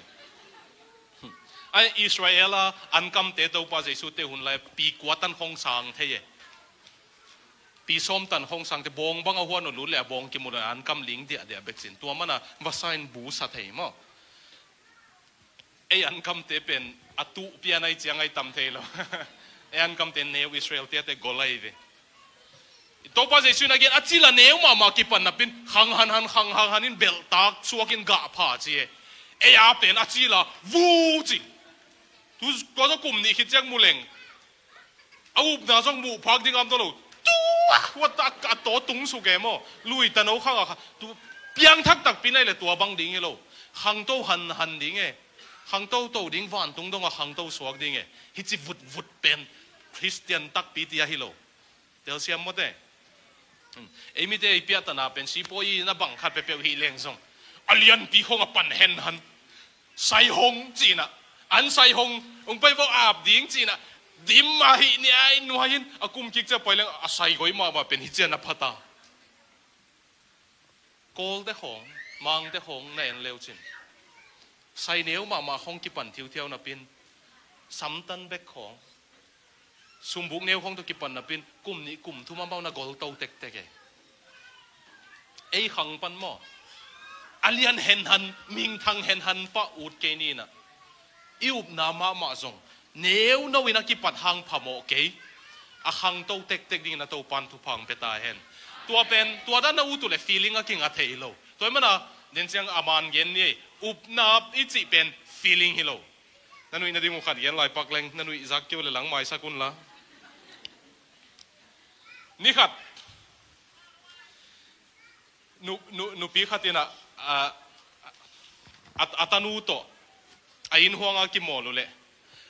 Ai, Israel a ankamte Topa Jesu te hun lai pi kua tan khong sang thei e. Pi sawm tan khong sang te bawng bang a huan uh lut le a bawng kimu le ankam ling diahdiah bek cin. Tua mana vasa in bu sa thei maw. Ei ankamte pen a tuh pian ai ciang ai tam thei lo. Ei ankamte neu Israel te te gol ai ve. Topa Jesu in a gen a cil a neu mahmah kipan napi in khang hanhan, khang hanhan in belhtak suak in gah pha ci e. Ei a pen a cil a vu ci. Tu, tua zaw kum nih khit ciang mu leng. A upna zong muh phak ding am tawh lo. Tua, ua tak a taw tung suk e maw. Lui tano khang a kha. Tu, piangthak takpi nai le tua bang ding hi lo. Khangto hanhan ding e. Khangto to ding vantung dong a khangto suak ding e. Hici vutvut pen Khristian takpi ti ahi lo. Telsiam mawte. Hmm. Ei mite ei piahtana pen sipawi in a bang khat peuhpeuh hih leng zong a lianpi khong a pan henhan. Sai hong cihna. An sai hong. Ung pai vok ap ding cihna. Dim a hih ni ai nuai in a kum kik cia pai leng a sai goi mahmah pen hi cian a phata. Kawlte khawng, mangte khawng na en leucin. Sai neu mahmah khawng kipan thiuthiau napin, samtan bek khawng, sumbuk neu khawng tawh kipan napin, kum nih kum thum amau na golto tektek e. Ei khang pan maw? A lian henhan, mingthang henhan pah ut kei ninah. I upna mahmah zong neuno in a kipat hang phamawh kei. A khangto tektek dingin a Topan thupha hong pia ta hen. Tua pen, tua dan na ut uh le feeling a kinga thei lo. Tua hi mana, den ciang a man gen ni ei, upna i cih pen feeling hi lo. Na nuih na ding uh khat gen lai pak leng, na nuih zak keu le lang maisak un la. Ni khat. Nu, nu, nupi khat in a, a, a, a tanu tawh a inn huang a kimawl uh leh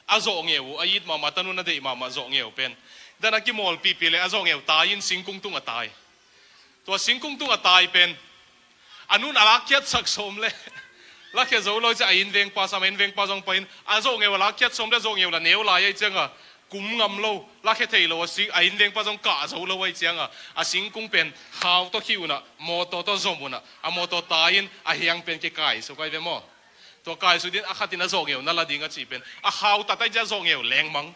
a zawhngeu uh a it mahmah, a tanu na deih mahmah zawhngeu pen. Dan a kimawl pihpih leh a zawhngeu tai in singkung tung a tai. Tua singkung tung a tai pen a nun a lakkhiatsak sawm leh lakhia zo lo ciah a inn vengpa sam, a inn vengpa zong pai in a zawhngeu a lakkhiat sawm leh zawhngeu la neu lai ahi cianga kum ngam lo, lakhia thei lo a si, a inn vengpa zong kah zo lo ahi cianga, a singkung pen khau tawh khih unah, mawtaw tawh zom unah, a mawtaw tai in a hiang pen kikai suk ai ve maw? Tua kai suk din a khatin a zawhngeu na la ding a cih pen a khau tat ai ciah zawhngeu lengmang.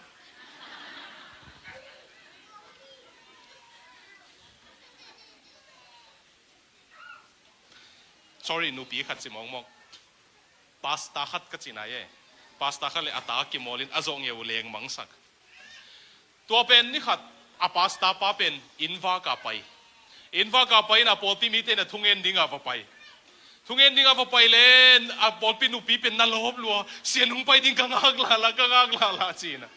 Sorry, nupi khat ci mawkmawk. Pasta khat ka ci nai e. Pasta khat le a ta kimawlin a zawhngeu lengmangsak. Tua pen ni khat a pasta pa pen inn vaka pai. Inn vaka pai in a pawlpi mite in a thungen dinga va pai. Thungen dinga va pai len a pawlpi nupi pen na lawp lua, sia nung pai ding ka ngak lala, ka ngak lala cina.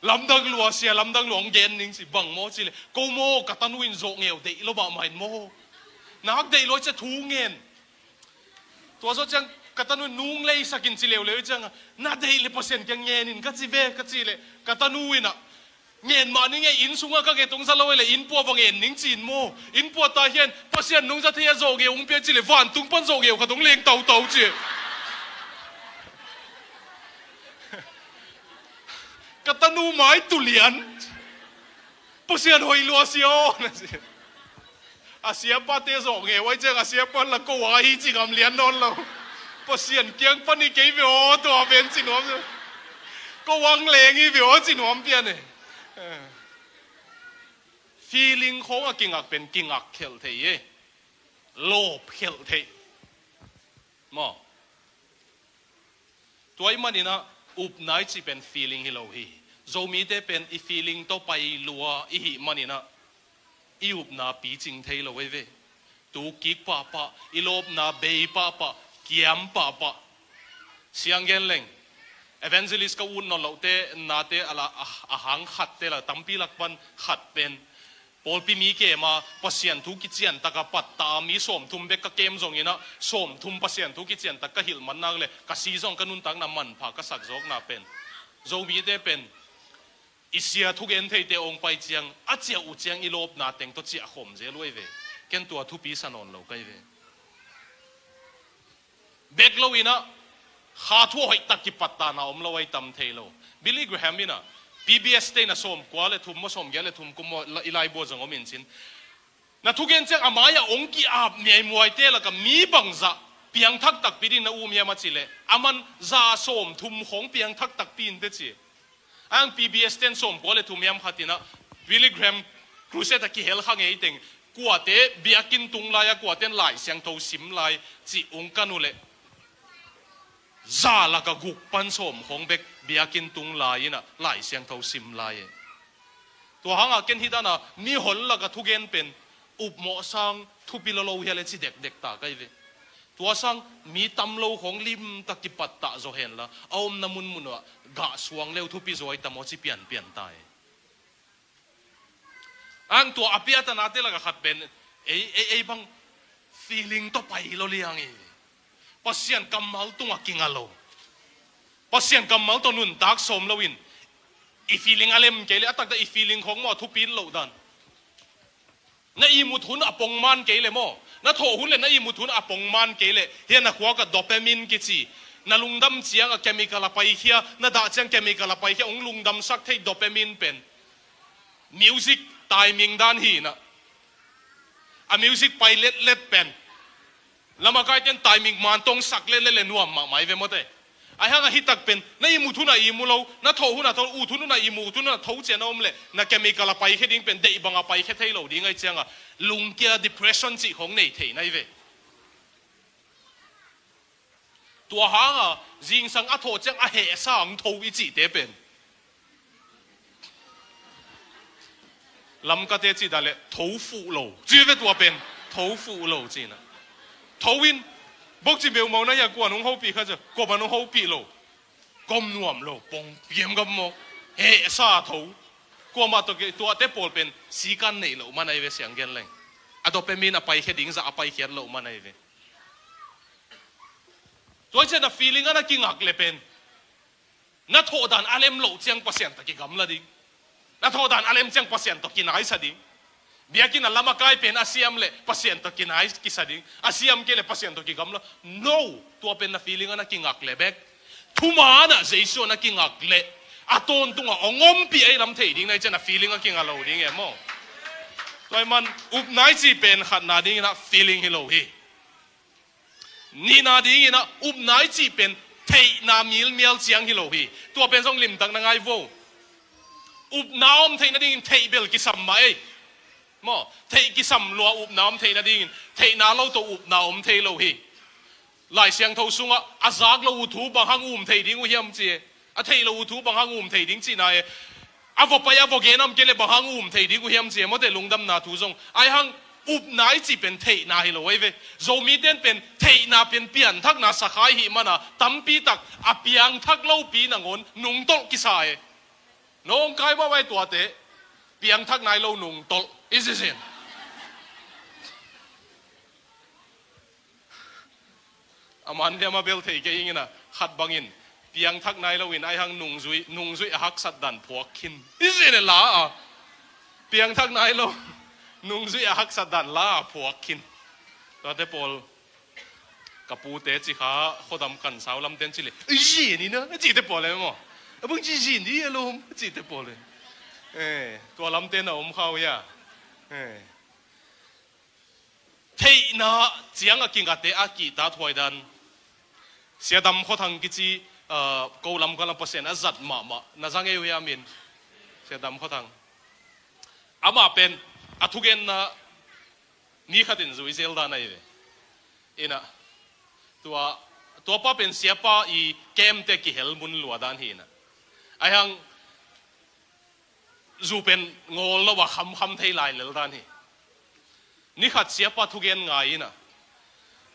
Lamdang lua, sia lamdang lua hong gen ning ci, bang maw ci le, ko maw ka tanu in zawhngeu deih lo mahmah in maw. Nak deih lo cia thu ngen. Tua zawh ciang ka tanu in nung leisak in ci leuleu ciang, na deih le Pasian kiang ngen in ka ci ve, ka ci le, ka tanu in ah, Ngen mah ning e, inn sungah ka nget hong za lo e leh, inn pua va ngen ning ci-in maw. Inn pua ta hian, Pasian nong za thei a zawhngeu hong pia ci leh, vantung pan zawhngeu khat hong leng tautau ci. Ka tanu mai tulian. Pasian hoih lua sia aw, na ci. A siapate zawhngeu ahih ciang, a siapa la ko a hi ci ngam lian nawn lo. Pasian kiang pan hi kei ve aw, tua pen ci nuam. Ko ang leng hi ve aw, ci nuam pian e. Feeling khawng a kingak pen kingak khelh thei e. Lawp khelh thei. Maw. Tua ahih manin ah, upna i cih pen feeling hi lo hi. Zomite pen i feeling tawh pai lua i hih manin ah, i upna picing thei lo ei ve. Tuk kik pahpah, i lawpna bei pahpah, kiam pahpah. Siang gen leng, evangelist ka ut nawn lohte, nate a la, a, a hang khatte la, tampi lak pan khat pen, pawlpi mi kem a, Pasian thu kician taka patta a mi sawmthum bek ka kem zongin ah, sawmthum Pasian thu kician tak ka hilh man nak leh, ka si zong ka nuntakna manpha ka sak zawkna pen. Zomite pen, i sia thugen theite hong pai ciang, a ciah uh ciang i lawpna teng tawh ciah khawm zel uh ei ve. Ken tua thupi sa nawn lo ka hi ve. Bek lo in ah, kha thu hoih tak kipattana om lo a i tam thei lo. Billy Graham in ah, P B S te in ah sawmkua leh thum maw, sawmgiat leh thum kum maw, la, i laibu ah zong om in cin. Na thugen ciang a mai-ah hong ki-ap miaimuaite lakah mi bangzah piangthak takpi ding na um hiam a cih leh, aman za sawmthum khawng piangthak takpi inteh ci. Ang P B S ten sawmkua leh thum hiam khat in ah, Billy Graham crusade a kihel kha ngei teng, kuate biakinn tung lai a, kuaten Lai Siangtho sim lai cih hong kan uh leh, za lakah guk pan sawm khawng bek biakinn tung lai in ah Lai Siangtho sim lai e. Tua hangah ken hih dan a mihon lakah thugen pen upmawh sang thupi lo lo hi a leh ci dekdek ta ka hi ve. Tua sang mi tam lo khawng limtak kipattah zaw hen la, a omna munmun ah gah suang le uh thupi zaw hi ta maw ci pianpian ta e. Ang tua a piatanate lakah khat pen, ei, ei, ei bang feeling tawh pai lo liang hi. Pasian kammal tungah kinga lo. Pasian kammal tawh nuntak sawm loin, i feeling a lem kei leh, a taktak i feeling khawng maw a thupi loh dan. Na ihmut hun a pongman kei leh maw, na thawh hun leh na ihmut hun a pongman kei leh, hian na khuak ah dopamine kici, na lungdam ciang a chemical a paikhia, na dah ciang chemical a paikhia, hong lungdamsak thei dopamine pen music timing dan hi in ah, a music pai letlet pen, lamakaite'n timing man tawng sak letlet leh nuam mahmah hi ve maw te. Ahi hangah hih tak pen, na ihmut hun ah ihmu lo, na thawh hun ah tho, ut hun ah ihmu, ut hun ah tho ciang a om leh, na chemical a paikhia ding pen deih bang a paikhia thei lo ding ahih ciangah, lungkia depression cih khawng nei thei na hi ve. Tua hangah zingsang a thawh ciang a hehsa hong tho i cihte pen, Lamkate cih dan leh tho fuh lo ci ve tua pen, tho fuh lo ci in ah. Tho in, bokci meumau na hi a, kua'n hong hopih kha cia, kuaman hong hopih lo. Gawm nuam lo, pong piam gam maw. Hehsa tho. Kuamah tawh kei, tuate pawl pen sikan neih loh man ahi ve, siang gen leng. A dopamine a paikhia ding zah a paikhiat loh man ahi ve. Tua hi ciang a feeling a na kingak leh pen, na thawh dan a lem loh ciang Pasian tawh kigamla ding. Na thawh dan a lem ciang Pasian tawh kinaisa ding. Biakinn ah lamakai pen a siam leh Pasian tawh kinai kisa ding. A siam kei leh Pasian tawh kigamla. No, tua pen na feeling a na kingak leh bek. Thuman ah Jesu a na kingak leh, a tawntungah hong ompih a i lam thei ding na hi ciang a feeling a kinga lo ding e maw. Tua ahih man, upna i cih pen khatna dingin ah feeling hi lo hi. Nihna dingin ah upna i cih pen theihna milmial ciang hi lo hi. Tua pen zong limtak na ngai vo. Upna om theih nadingin theih bel kisam mah ei. Maw, theih kisam lua, upna om theih nadingin theihna lo tawh upna om thei lo hi. Lai Siangtho sungah a zak lo uh thu bang hang um thei ding uh hiam ci e. A theih lo uh thu bang hang um thei ding cihna e. A va pai a va gen om kei leh bang hang um thei ding uh hiam ci e, maw te, lungdamna thu zong. Ahi hang upna i cih pen theihna hi lo ahi ve. Zomite'n pen theihna pen pianthakna sakha i hih man a, tampi tak a piangthak lopi nangawn nungtolh kisa e. Nawngkai mah vai tuate, piangthak nai lo nungtolh i ci sin. A man liam a bel thei kei ing in a, khat bangin Piangthak nai loin aihang nungzui, nungzui a haksat dan phuak khin. I zin e la a. Piangthak nai lo. Nungzui a haksat dan la a phuak khin. Tuate pawl ka pute ci kha khuadam kan sau lamten ci le. Zin i na, cite pawl e maw. A bang ci zin di a lom, cite pawl e. Eh, tua lamten a om khau ya. Eh. Theihna ciang a kingate a kihta thuaidan. Siadam Khuathang kici, ah, ko lam kala Pasian a zat mahmah. Na zang ei uh hia min. Siadam Khuathang. Amah pen, a thugenna ni khatin zui zel dan ahi ve. Ina, tua, tua pa pen siapa i kemte kihel mun lua dan hi ina. Aihang zu pen ngawl lo a khamkham thei lai lel dan hi. Nikhat siapa thugen ngai ina.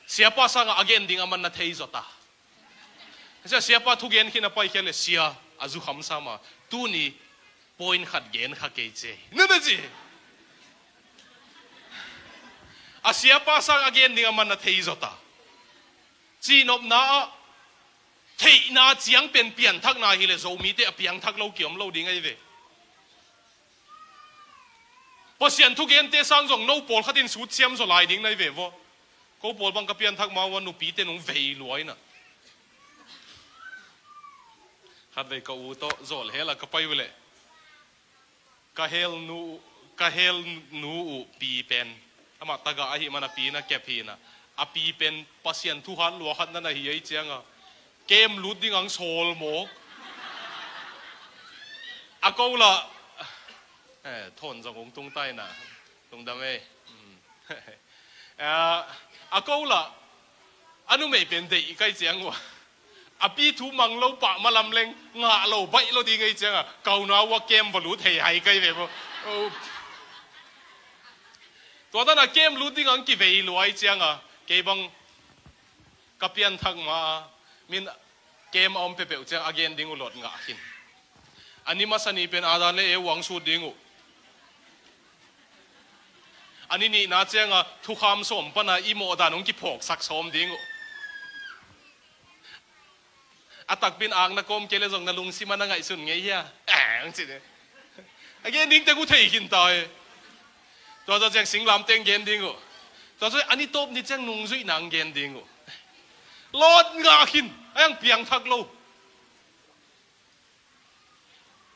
Siapa sanga a gen ding a man na thei zawta. Sia, siapa thugen khin a pai khia le sia a zu kham sama. Tuni point khat gen kha kei ce. Nana ci. A siapa sang a gen ding a man na thei zawta. Cihnopna ah theihna ciang pen pianthakna hi le Zomite a piangthak lo kiom lo ding ahi ve. Pasian thugente sang zong no pawlkhatin sutsiam zaw lai ding na hi ve vaw. Ko pawl bang ka pianthak ma ua nupite nung vei luaina. Khat vei ka u tawh zawlhel a ka pai uh leh. Ka hel nu, ka hel nu uh pi pen. Amah taga ahi mana pi na kep hina. A pi pen Pasian thuhat luakhat na na hi ei cianga. Kem lut ding ang sawl mawk. A ko la. Eh, thawn zong ung tung taina. Lungdam ei. Hmm. Eh, a ko la. A numei pen deih kai ciang ua. A pi thu mang lo pah malam leng ngah lo baih lo ding ei cianga. Kauna ua kem va lut hei hai kai ve bo. Oh. Tua tana kem lut ding ang kivei luai cianga. Kei bang ka pianthak ma a, min kem a om pepeuh ciang a gen ding uh lot ngah khin. A ni masa ni pen a dan le e uang sut ding uh. A ni nihna cianga thukham sawm pana i mawh dan hong kiphawksak sawm ding uh. A takpin akna kawm kei le zong na lungsim a na ngaihsun ngei hia? Eh, ang ci de. A gen ding teng uh thei khin ta e. Tua zaw ciang singlam teng gen ding uh. Tua zaw a ni tawp ni ciang nungzuihna ang gen ding uh. Lot ngah khin, a yang piangthak lo.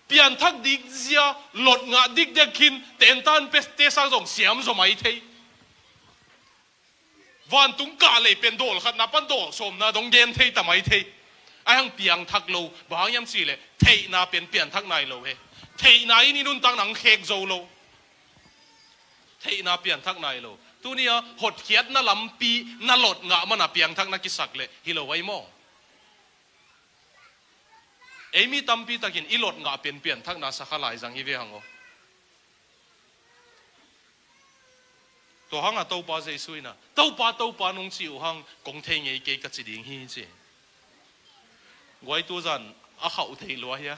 Pianthak dik zia, lot ngah dikdek khin, tentan pe te sang zong siam zaw mai thei. Vantung kah lei pen dawl khatna pan dawl sawmna dong gen thei ta mai thei. A hang piangthak lo, bang hang hiam cih leh theihna pen pianthak nai lo he. Theihna in i nuntak nang khek zo lo. Theihna pianthak nai lo. Tuni a hotkhiatna lampi na lot ngah mana piangthakna kisak leh hi lo ai maw? Ei mi tampi takin i lot ngah pen pianthakna sakha lai zang hi ve hang aw. Tua hanga Topa Jesu ina, Topa, Topa nung ci uh hang kong thei ngei kei ka ci ding hi ci. Guai tu zan a khauh thei lua hia?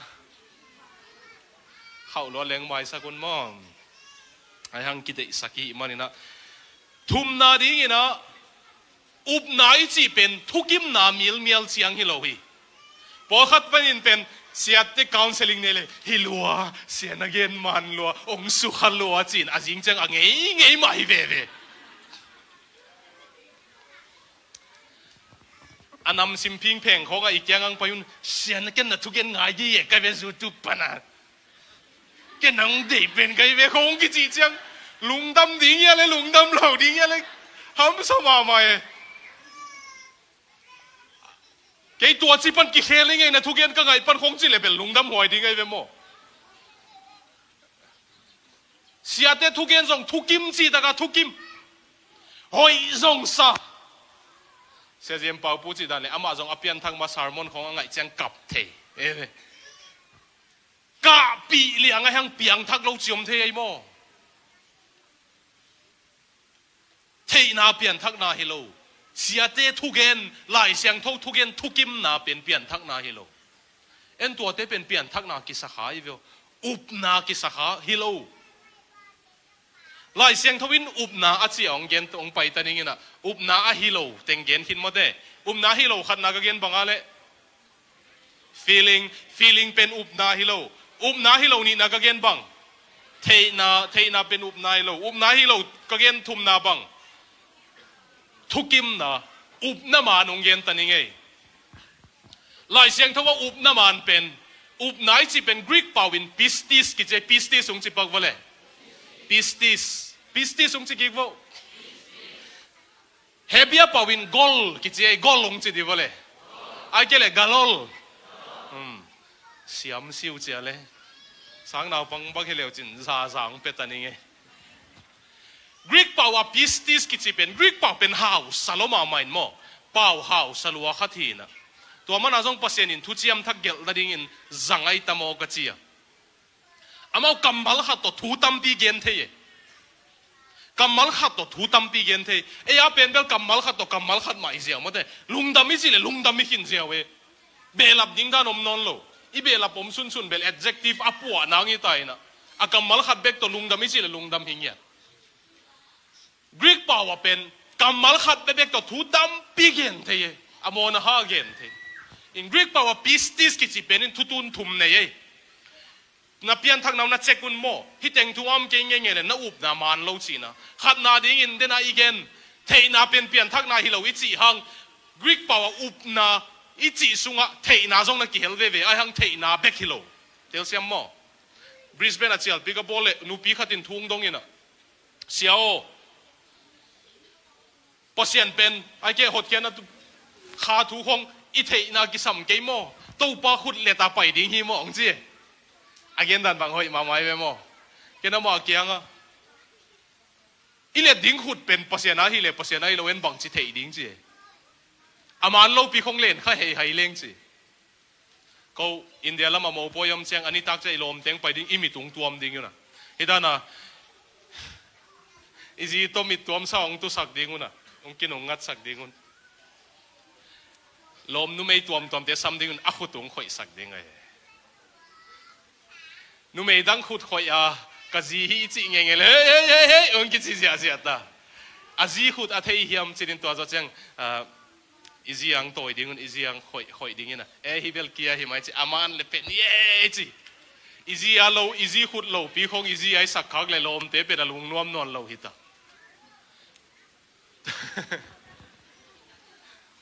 Khauh lua leng maisak un maw? Ai hang kideihsak hi manina. Thumna dingina, upna i cih pen thukimna milmial ciang hi lo hi. Pawlkhat panin pen siate counseling nei le hi lua, sia na gen man lua, ong sukha lua cin a zing ciang a ngei ngei mah hi veve. A nam simphing pheng khawngah i kiang ang pai un, sia na ken na thugen ngai di e ka ve zu tu pana. Ken nang deih pen kai ve khong kici ciang lungdam ding ia le lungdam lo ding ia le hamsa mahmah e. Kei tua ci pan kikhel i ngei na thugen ka ngaih pan khong ci le bel lungdam huai ding ai ve maw? Siate thugen zong thukim ci taka thukim. Hoih zong sa. Sia Ziem Pau pu ci dan le amah zong a pianthak ma sermon khong a ngaih ciang kap thei. E ve. Kahpih liang a hang piangthak lo ciom thei ai maw? Theihna pianthakna hi lo. Siate thugen, Lai Siangtho thugen thukimna pen pianthakna hi lo. En tuate pen pianthakna kisakha hi veo. Upna kisakha hi lo. Lai Siangtho in upna a cia ong gen ong paita dingina. Upna a hi lo teng gen khin mawte. Upna hi lo khatna ka gen banga le Feeling, feeling pen upna hi lo. Upna hi lo nihna ka gen bang. Theihna, theihna pen upna hi lo. Upna hi lo ka gen thumna bang. Thukimna, upna man hong gen ta ning ei. Lai Siangtho ah upna man pen, upna i cih pen Greek pau in pistis kici, pistis hong ci pak vua le. Pistis. Pistis hong ci kik vua. Hebia pau in gol kici ei, gol hong ci di vua le. Ai ke le galol. Hmm. Siam siu cia le. Sang naupang bang hi leu cin zaza hong pia ta ning ei. Greek pau a pistis kici pen, Greek pau pen hausa lua mahmah in maw. Pau hausa lua khat hi na. Tua mana zong Pasian in thuciam thak gelh nadingin zang ai ta maw ka ci a. Amau kammal khat tawh thu tampi gen thei e. Kammal khat tawh thu tampi gen thei. Ei a pen bel kammal khat tawh kammal khat mah i ziau mawte. Lungdam i cih le lungdam i khin ziau e. Behlap ding dan om nawn lo. I behlap om sunsun bel adjective a puah nang i ta in a. A kammal khat bek tawh lungdam i cih le lungdam hi ngiat. Greek pau a pen kammal khat bekbek tawh thu tampi gen thei e. A mawna ha gen thei. In Greek pau a pistis kici pen in thutun thum nei e. Na pianthakna uh na cek un maw. Hih teng thu a om kei ngeingei le na upna man lo cihna. Khatna dingin dena i gen. Theihna pen pianthakna hi lo i cih hang. Greek pau a upna i cih sungah theihna zong na kihel veve. Ai hang theihna bek hi lo. Telsiam maw. Brisbane a cialpi ka bawl le nupi khat in thu hong dong in a. Sia aw, Pasian pen, ai ke hotkhiatna tu, kha thu khong i theihna kisam kei maw? Topa khut leta pai ding hi maw hong ci. A gen dan bang hoih mahmah hi ve maw? Ken amah kiangah i let ding khut pen Pasian a hi le Pasian a hi lo en bang ci theih ding ci. A man lopi khong len kha hei hai leng ci. Ko India lam a mopawi om ciang a nitak ciah i lawmteng pai ding i mit ung tuam ding un a. Hi dana i zi tawh mit tuam sa ung tusak ding un a. Ung kin ung ngatsak ding un. Lawm numei tuamtuamte sam ding un a khut ung khoihsak ding a hi. Numei dang khut khoih a ka zi hi i cih ngeingei le hei hei hei hei ung kici ziahziah ta. A zi khut a thei hiam cinin tua zaw ciang, ah, i zi ang tawi ding un, i zi ang khoih, khoih ding in a. E, hi bel kia hi mai ci, a man le pen, ye ci. I zi a lo, i zi khut lo, pi khong i zi a i sak khak le lawmte pen a lungnuam nawn lo hi ta.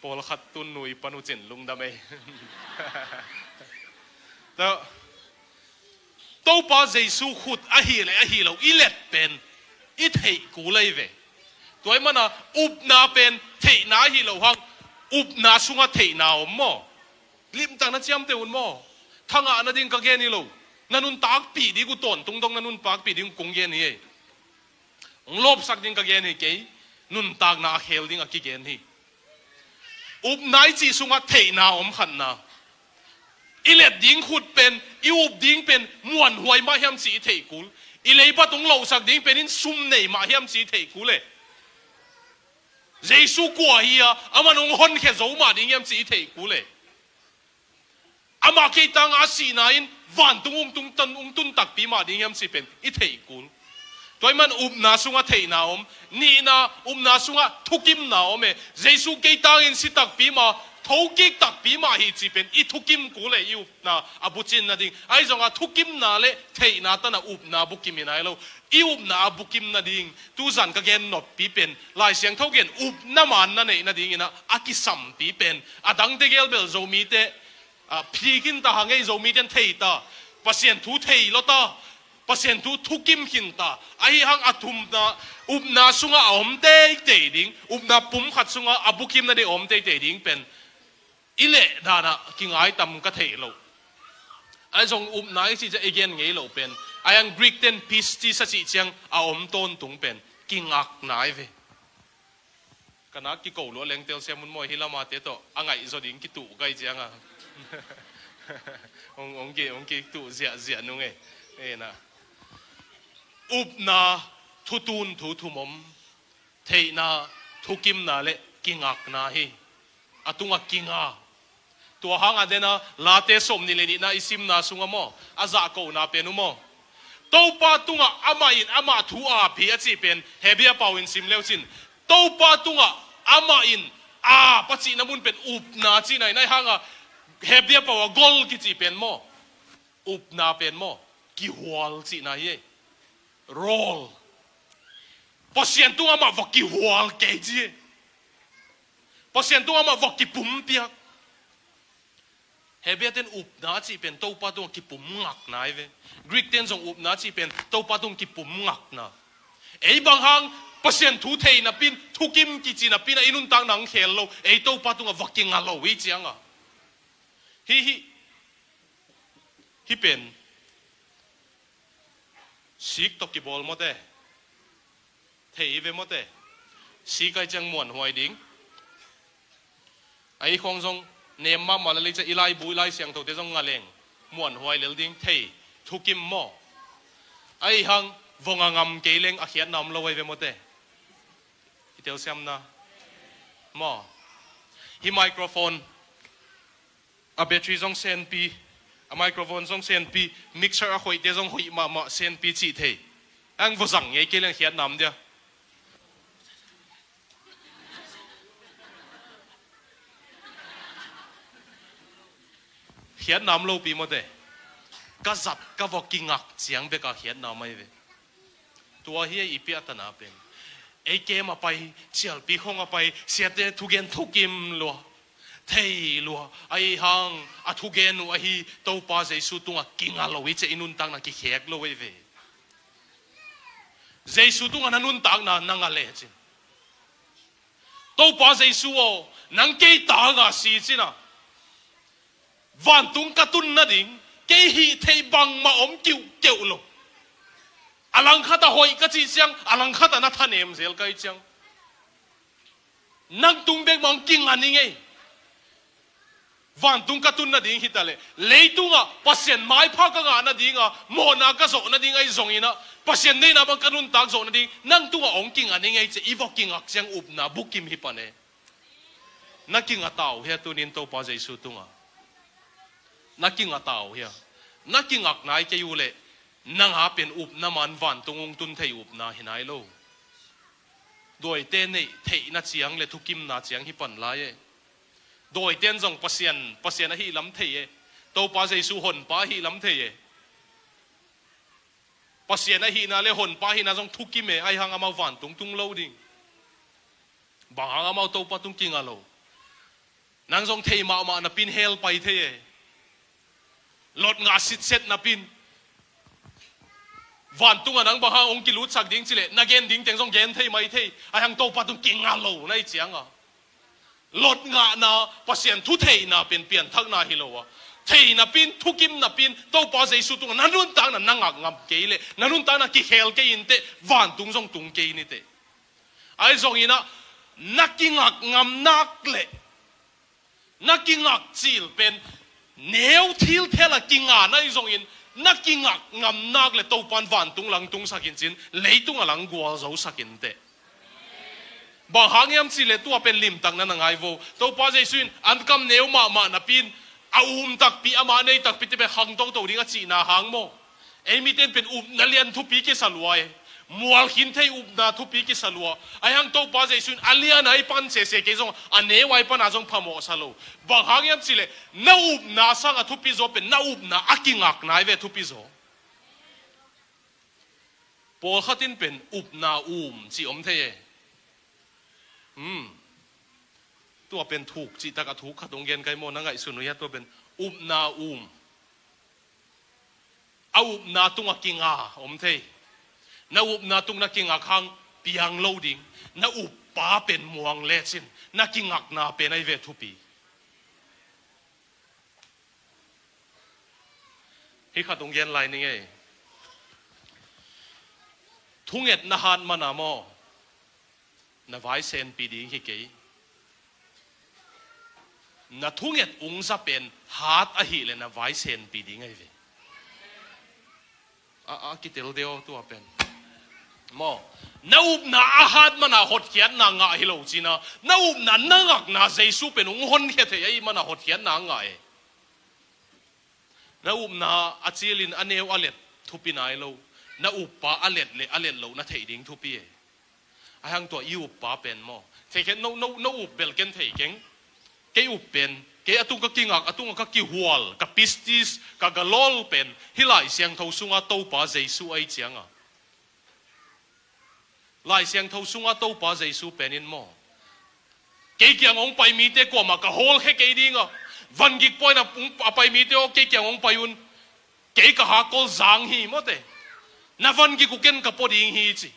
Pawlkhat tun nui pan uh cin lungdam ei. Ta, Topa Jesu khut ahi le ahi lo i let pen i theih kul ahi ve. Tua i mana upna pen theihna ahi lo hang upna sunga theihna om maw? Limtak na ciamteh un maw? Thangah nading ka gen hi lo. Na nuntakpih ding uh tawntung dong na nuntakpih ding uh kong gen hi ei. Hong lawpsak ding ka gen hi kei. Nuntakna a khel ding a kigen hi. Upna i cih sungah theihna om khatna. I let ding khut pen, i up ding pen muanhuai mah hiam cih i theih kul. I leibat hong lohsak ding pen in sum nei mah hiam cih i theih kul e. Jesu kua hi a, aman hong honkhia zo mah ding hiam cih i theih kul e. Amah kei tangah a sihna in vantung ung tung tan ung tun takpi mah ding hiam cih pen i theih kul. Tua i man upna sungah theihna om, nihna upna sungah thukimna om e. Jesu kei tangin si takpi mah, thokik takpi mah hi cih pen i thukim kul e, i upna a bucin nading. Ahi zongah thukimna le theihna tana upna bukim hi nai lo. I upna a bukim nading, tuzan ka gen noppi pen Lai Siangtho gen upna man na neih nadingin ah a kisampi pen a dangte gel bel Zomite, ah, phikin ta hang ei, Zomite in thei ta, Pasian thu thei lo ta, Pasian thu thukim khin ta. Ahi hang a thumna, upna sungah a om teitei ding, upna pum khat sungah a bukim nading a om teitei ding pen i leh danah kingai tam ka theih loh. Ahi zong upna i cih ciah i gen ngei loh pen, ahi hang Greek ten pistis a cih ciang a om tawntung pen kingakna hi ve. Ka nak kiko luah leng telsiam un maw, hi lamate tawh a ngaihzaw ding kituh kai cianga hong, hong ki, hong kituh ziahziah nung e. Ena, upna thutun thu thum om. Theihna, thukimna le kingakna hi. A tungah kinga. Tua hangah dena Late sawmnih le nihna i simna sungah maw, a zahkona pen uh maw, Topa tungah amah in amah thu ap hi a cih pen Hebru pau in sim leucin, Topa tungah amah in ap a cihna mun pen upna cihna in, ahi hangah Hebrew pau a gol kici pen maw, upna pen maw, kihual cihna hi ei. Role. Pasian tungah mah va kihual kei ci ei. Pasian tungah mah va kipumpiak. Hebrew ten upna cih pen Topa tungah kipum ngakna hi ve. Greek ten zong upna cih pen Topa tungah kipum ngakna. Ei bang hang Pasian thu thei napin, thukim kici napin a i nuntakna hong khel lo, ei Topa tungah va kinga lo i cianga. Hi hi. Hi pen sik tawh kibawl mawte. Thei i ve mawte. Sik ai ciang muanhuai ding. A i khawng zong nem mahmah lel i ciang i laibu i lai siangthote zong nga leng muanhuai lel ding thei thukim maw. A i hang vong a ngam kei leng a khiatna om lo ai ve mawte. I telsiamna maw. Hi microphone a battery zong senpi, a microphone zong senpi, mixer a hoihte zong hoih mahmah senpi cih thei. Ang vua zang ngei kei leng khiatna om dia. Khiatna om lopi mawte. Ka zat ka vok kingak ciang beka khiatna om ai ve. Tua hi a i piahtana pen. Ei kem a pai, cialpi khong a pai, siate thugen thukim lua. Thei lua, a i hang, a thugen uh ahi, Topa Jesu tungah kinga lo i ciah i nuntakna kikhek lo ei ve. Jesu tungah na nuntakna na nga lecin. Topa Jesu aw, nang kei ta nga si cina. Vantung ka tun nading, kei hih theih bangmah om kiuhkeuh lo. A langkhat a hoih ka cih ciang, a langkhat a na thanem zel ka hih ciang. Nang tung bek mah hong kinga ning ei. Vantung ka tun nading hi ta leh, leitungah Pasian maipha ka ngah nadinga, mawhna ka zawh nading ahi zonginah, Pasian neihna bang ka nuntak zawh nading, nang tungah hong kinga ning ei ci, i vok kingak ciang upna bukim hi pan e. Na kinga ta uh hia tunin Topa Jesu tungah? Na kinga ta uh hia? Na kingak nai kei uh leh, nang a pen upna man vantung hong tun thei upna hi nai lo. Dawite neih theihna ciang le thukimna ciang hi pan lai e. Dawiten zong Pasian, Pasian ahih lam thei e. Topa Jesu honpa ahih lam thei e. Pasian ahihna le honpa ahihna zong thukim e, ahi hang amau vantung tung lo ding. Bang hang amau Topa tung kinga lo. Nang zong thei mahmah napin hell pai thei e. Lot ngah sitset napin. Vantung a nang bang hang hong kilutsak ding cileh, na gen ding teng zong gen thei mai thei. Ahi hang Topa tung kinga lo na i cianga. Lot ngahna, Pasian thu theihna pen pianthakna hi lo a. Thei napin, thukim napin, Topa Jesu tungah na nuntakna na ngak ngam kei leh, na nuntakna kikhel kei inteh, vantung zong tung kei niteh. Ahi zonginah, na kingak ngam nak leh, na kingak cil pen, neu thilthel a kinga na hi zongin, na kingak ngam nak leh Topan vantung lang tungsak in cin, leitung a lang gualzosak inteh. Bang hang hiam cih leh tua pen limtak na na ngai vo. Topa Jesu in an kam neu mahmah napin a um takpi, ama nei takpi te pen khang toto ding a cihna hang maw? Ei miten pen upna lian thupi kisa lua e. Mual khin thei upna thupi kisa lua. Ahi hang Topa Jesu in a lian a i pan sese kei zong a neu a i pan a zong phamawhsa lo. Bang hang hiam cih leh na upna sang a thupi zaw pen na upna a kingak nai ve thupi zaw. Pawlkhat in pen upna um cih om thei e. Hmm. Tua pen thuk cihtak a thuk khat hong gen kai maw, na ngaihsun uh hia tua pen upna um. A upna tungah kinga om thei. Na upna tung na kingak hang piang lo ding. Na uppa pen muang lecin. Na kingakna pen ahi ve thupi. Hih khat hong gen lai ning ei. Thunget na hat mana maw? Na vai senpi ding hi kei. Na thunget ungza pen hat ahih leh na vai senpi ding ahi ve. A, a kitel deuh tua pen. Maw. Na upna a hat mana hotkhiatna ngah hi lo cina. Na upna na ngakna Jesu pen hong honkhia thei ahih mana hotkhiatna ngah e. Na upna a cilin a neu a let thupi nai lo. Na uppa a let le a let lo na theih ding thupi e. Ahi hang tua i uppa pen maw? Theikhen no, no, no up bel ken thei keng. Kei up pen Kei a tung ka kingak, a tungah ka kihual, ka pistis, ka galol pen hih Lai Siangtho sunga Topa Jesu ahi cianga. Lai Siangtho sunga Topa Jesu penin maw, kei kiang hong pai mite kuamah ka hawlkhia kei dinga, vangik pawi-in a pai mite aw, kei kiang hong pai un, kei ka hakkol zang hi mawte. Na vangik uh ken ka pua ding hi ci.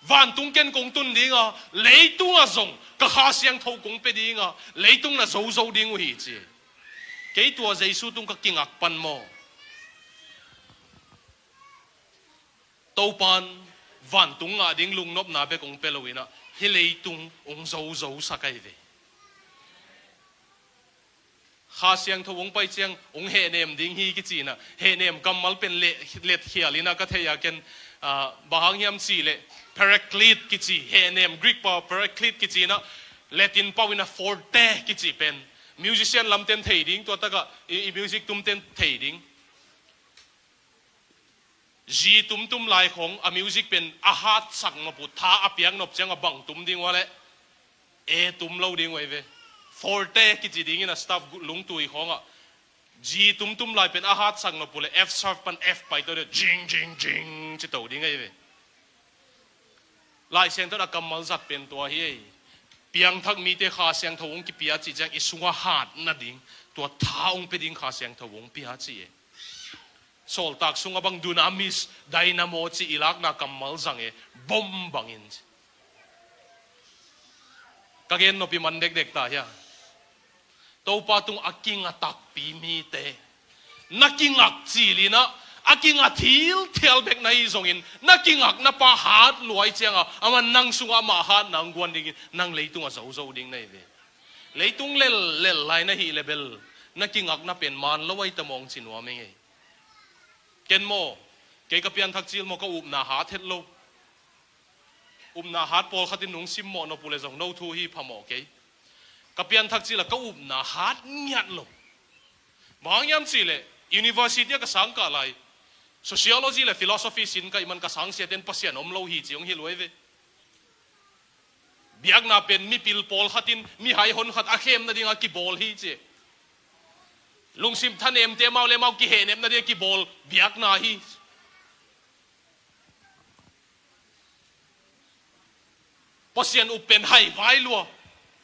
Vantung ken kong tun dinga, leitungah zong ka Kha Siangtho kong pia dinga, leitung na zozo ding uh hi ci. Kei tua Jesu tung ka kingak pan maw, Topan vantung ngah ding lungnopna bek hong pia loinah, hih leitung hong zozo sak ahi ve. Kha Siangtho hong pai ciang hong hehnem ding hi kicinah, hehnem kammal pen le-, letkhial inah ka thei a ken, ah, bang hang hiam cihleh Paraclete kici, hehnem Greek pau Paraclete kicinah, Latin pau inah Forte kici pen. Musician lamten thei ding, tua takah i, i music tumten thei ding. Zi tumtum lai khong a music pen a hatsak nop uh, tha a piak nop ciang a bang tum ding uh a leh, A tum lo ding uh ahi ve. Forte kici dingin a staff lungtui khongah, G tumtum lai pen a hatsak nop uh leh F sharp pan F paito ding, jing jing jing ci to ding ahi ve. Lai Siangtho a kammal zat pen tua hi ei. Piangthak mite Kha Siangtho hong kipia cih ciang i sungah hat nading, tua tha hong pia ding Kha Siangtho hong pia ci ei. Sawltak sungah bang dunamis, dynamo ci i lakna kammal zang e, bom bangin ci. Ka gen nop i man dekdek ta hia? Topa tung a kinga takpi mite, na kingak cilinah, a kinga thilthial bek na hi zongin, na kingak na pa hat luai cianga, a man nang sungah amah hat nang guan dingin, nang leitung a zozo ding na hi ve. Leitung lellel lai na hih le bel, na kingak na pen man lo ahi ta mawng ci nuam ing ei. Ken maw, kei ka pianthak cil maw, ka upna hat het lo. Upna hat pawlkhatin nung simmawh nop uh le zong no thu hi phamawh kei. Ka pianthak cila ka upna hat ngiat lo. Bang hang hiam cihleh university a ka sangkah lai, sociology le philosophy sin ka hih man ka sangsiaten Pasian om lo hi ci hong hilh uh ahi ve. Biakna pen mipil pawlkhatin mihai honkhat a khem nadinga kibawl hi ci. Lungsim thanemte amau le amau kihehnep nadinga kibawl biakna hi. Pasian up pen hai vai lua.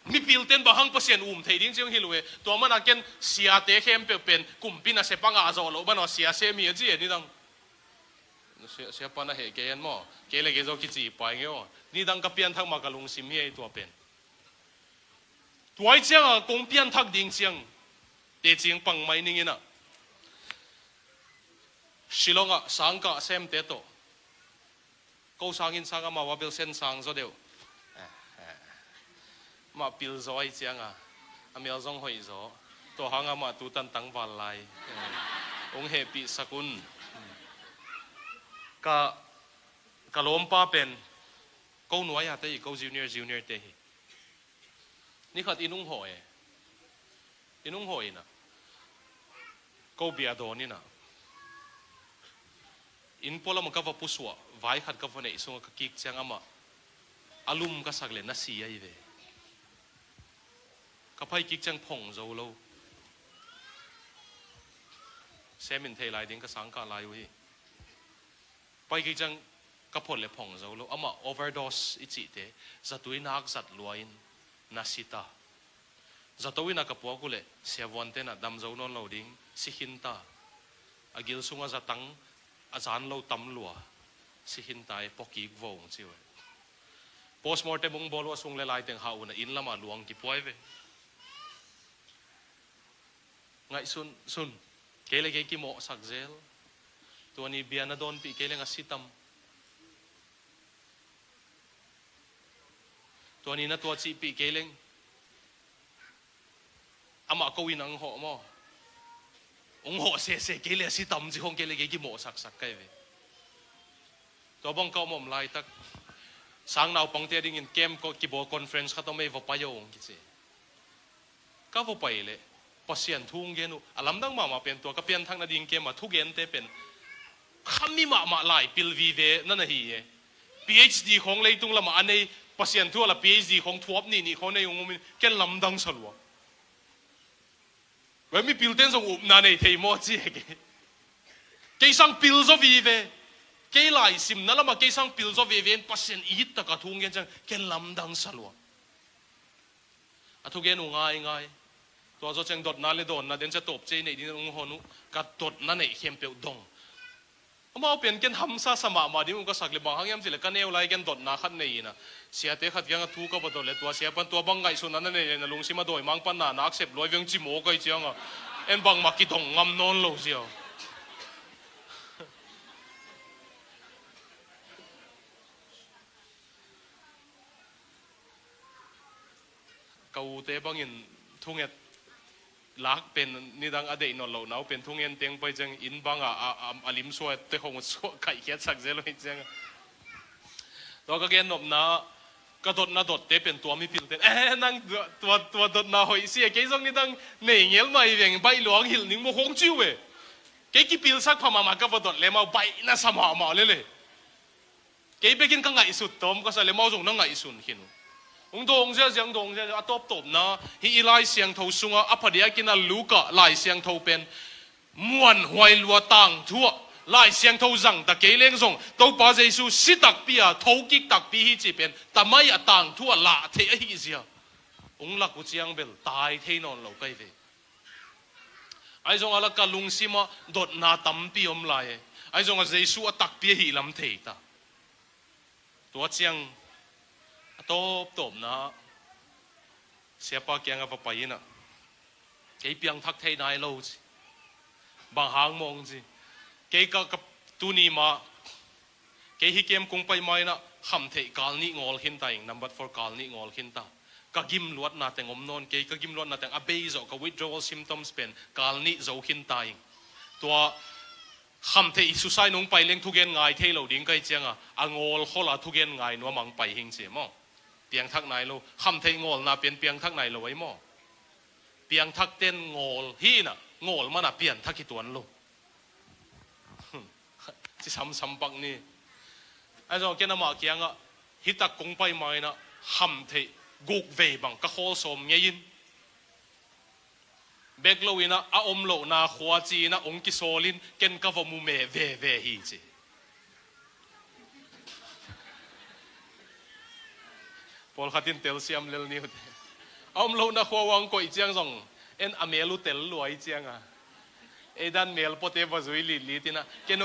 Mipilten bang hang Pasian um thei ding ci hong hilh uh e. Tua mana ken siate khempeuh pen kumpi nasep a ngah zawh loh banah sia sem hi a ci e nidang. Sia, siapa na heh kei hen maw? Kei le kei zaw kici pai ngei aw. Nidang ka pianthak mah ka lungsim hi ei tua pen. Tua ih cianga kong pianthak ding ciang teci pang mai ning inah, Shillong ah sangkah semte tawh, ko sangin sang amau a bel sen sang zaw deuh. Mah pil zaw ahi cianga, a mel zong hoih zaw. Tua hanga mah tutan tangval lai. Hong hehpihsak un. Ka, ka lawmpa pen ko nuai-a te hi, ko junior, junior te hi. Nikhat inn hong hawh e. Inn hong hawh inah, ko bia dawn inah, inn pualamah ka va pusuah, vai khat ka va neih sungah ka kik ciang amah a lum ka sak le na si ahi ve. Ka pai kik ciang phong zo lo. Semin thei lai ding ka sangkah lai uh hi. Pai kik ciang ka phot le phong zo lo. Amah overdose i cihte, zatui nak zat lua in na si ta. Zato inn ah ka puak uh leh siavuante nah dam zo nawn lo ding, si khin ta. A gil sungah zatang a zan lo tam lua, si khin ta e, pua kik vo hong ci uh e. Postmortem hong bawl uh a sung le laiteng hah uh nah inn lamah luang kipua hi ve. Ngaihsun sun, kei le kei kimawhsak zel. Tua ni bia na dawnpih kei leng a si tam? Tua ni na tua cihpih kei leng amah ko in ang hawh maw? Hong hawh sese kei le a si tam ci khong kei le kei kimawhsaksak ka hi ve. Tua bang ka om om laitak sang naupangte a dingin camp kibawl conference khat om ei, va pai o hong kici. Ka va pai leh Pasian thu hong gen uh. A lamdang mahmah pen tua ka pianthak nading camp a thugente pen khami mahmah lai pil vive na na hi e. PhD khawng leitung lamah a nei, Pasian thu a la PhD khawng thuap nih nih khawng nei hong um in ken lamdang sa lua. Tua mipilte'n zong upna nei thei maw ci e kei. Kei sang pil zaw vive. Kei laisimna lamah kei sang pil zaw vive in Pasian it taka thu hong gen ciang ken lamdang sa lua. A thugen uh ngaingai. Tua zaw ciang dotna le dawnna den cia tawp cia i neih ding hong hon uh. Ka dotna neih khempeuh dong. Amau pen ken hamsa sa mahmah ding uh ka sak le bang hang hiam cih le ka neu lai ken dotna khat nei in a. Siate khat kiangah thu ka va dot le tua sia pan tua bang ngaihsutna na neih le na lungsim a dawimang pan na na accept lua hi veng ci maw kai ciangah. En bangmah kidong ngam nawn lo ziau. Ka ute bangin thunget lak pen nidang a deih nawn lohna uh pen thungen teng pai ciang inn bangah a, a, a lim suaite khong suah kaihkhiatsak zel uh hi ciangah. Tua ka gen nopna ka dotna dotte pen tua mipilte'n eh nang tua, tua, tua dotna hoih si e kei zong nidang nei ngel mah hi veng baih luang hilh ning maw khong ci uh e. Kei kipilsak pha mahmah ka va dot le mau baih na sa mahmah lele. Kei bekin ka ngaihsut tawm ka sa le mau zong na ngaihsun khin uh. Hong dawng ziazia hong dawng ziazia a tawptawpna hih i Lai Siangtho sungah a phadiakin a Luka Lai Siangtho pen muanhuai lua tangthu ah Lai Siangtho zangta kei leng zong Topa Jesu si takpi a thokik takpi hi ci pen tamai a tangthu ah lah theih ahi zia. Hong lak uh ciang bel tai thei nawn lo kai ve. Ahi zongah la ka lungsimah dotna tampi om lai e. Ahi zongah Jesu a takpi ahi lam thei ta. Tua ciang a tawptawpna siapa kiangah va pai inah kei piangthak thei nai lo ci. Bang hang mawng ci. Kei ka, ka tuni mah kei hi kem kong pai ma inah khamtheih kal nih ngawl khin ta ing, number four kal nih ngawl khin ta. Ka gimluatna teng om nawn kei, ka gimluatna teng a bei zawh ka withdrawal symptoms pen kal nih zo khin ta ing. Tua khamtheih susai nong pai leng thugen ngai thei lo ding kai cianga a ngawl khola thugen ngai nuam ang pai hing ci maw? Piangthak nai lo. Khamtheih ngawlna pen piangthak nai lo ai maw? Piangthak ten ngawl hi inah ngawl mana pianthak hi tuan lo. Ci samsam pak ni. Ahi zong ken amah kiangah hitak kong pai ma inah khamtheih guk vei bang ka khawl sawm ngei in bek lo inah a om lohna khua ci inah ong kisawl in ken ka va mu meh veve hi ci. Pawlkhat in telsiam lel ni uh te a om lohna khua uang koih ciang zong en a mel uh tel luai cianga ei dan mel pawte va zui litlit inah ken,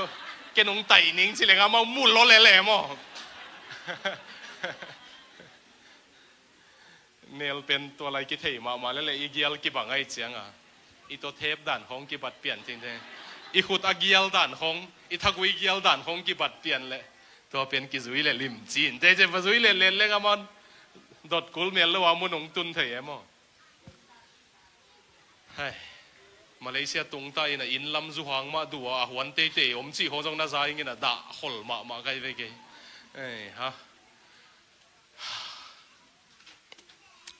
ken ong taih ning ci leng amau mu law lele maw? Nel pen tua lai kithei mahmah lele i gial kibang ai cianga i tawthep dan khawng kibat pian cinte i khut a gial dan khawng i thagui gial dan khawng kibat pian le tua pen kizui le lim cinte ce va zui le len leng a man dot kul mel lo a mun hong tun thei e maw? Hai. Malaysia tungta in a inn lam zuhang mah duh a a huan teitei om cih khawng zong na za ingin a dah khol mahmah kai ve kei. Ei, ha.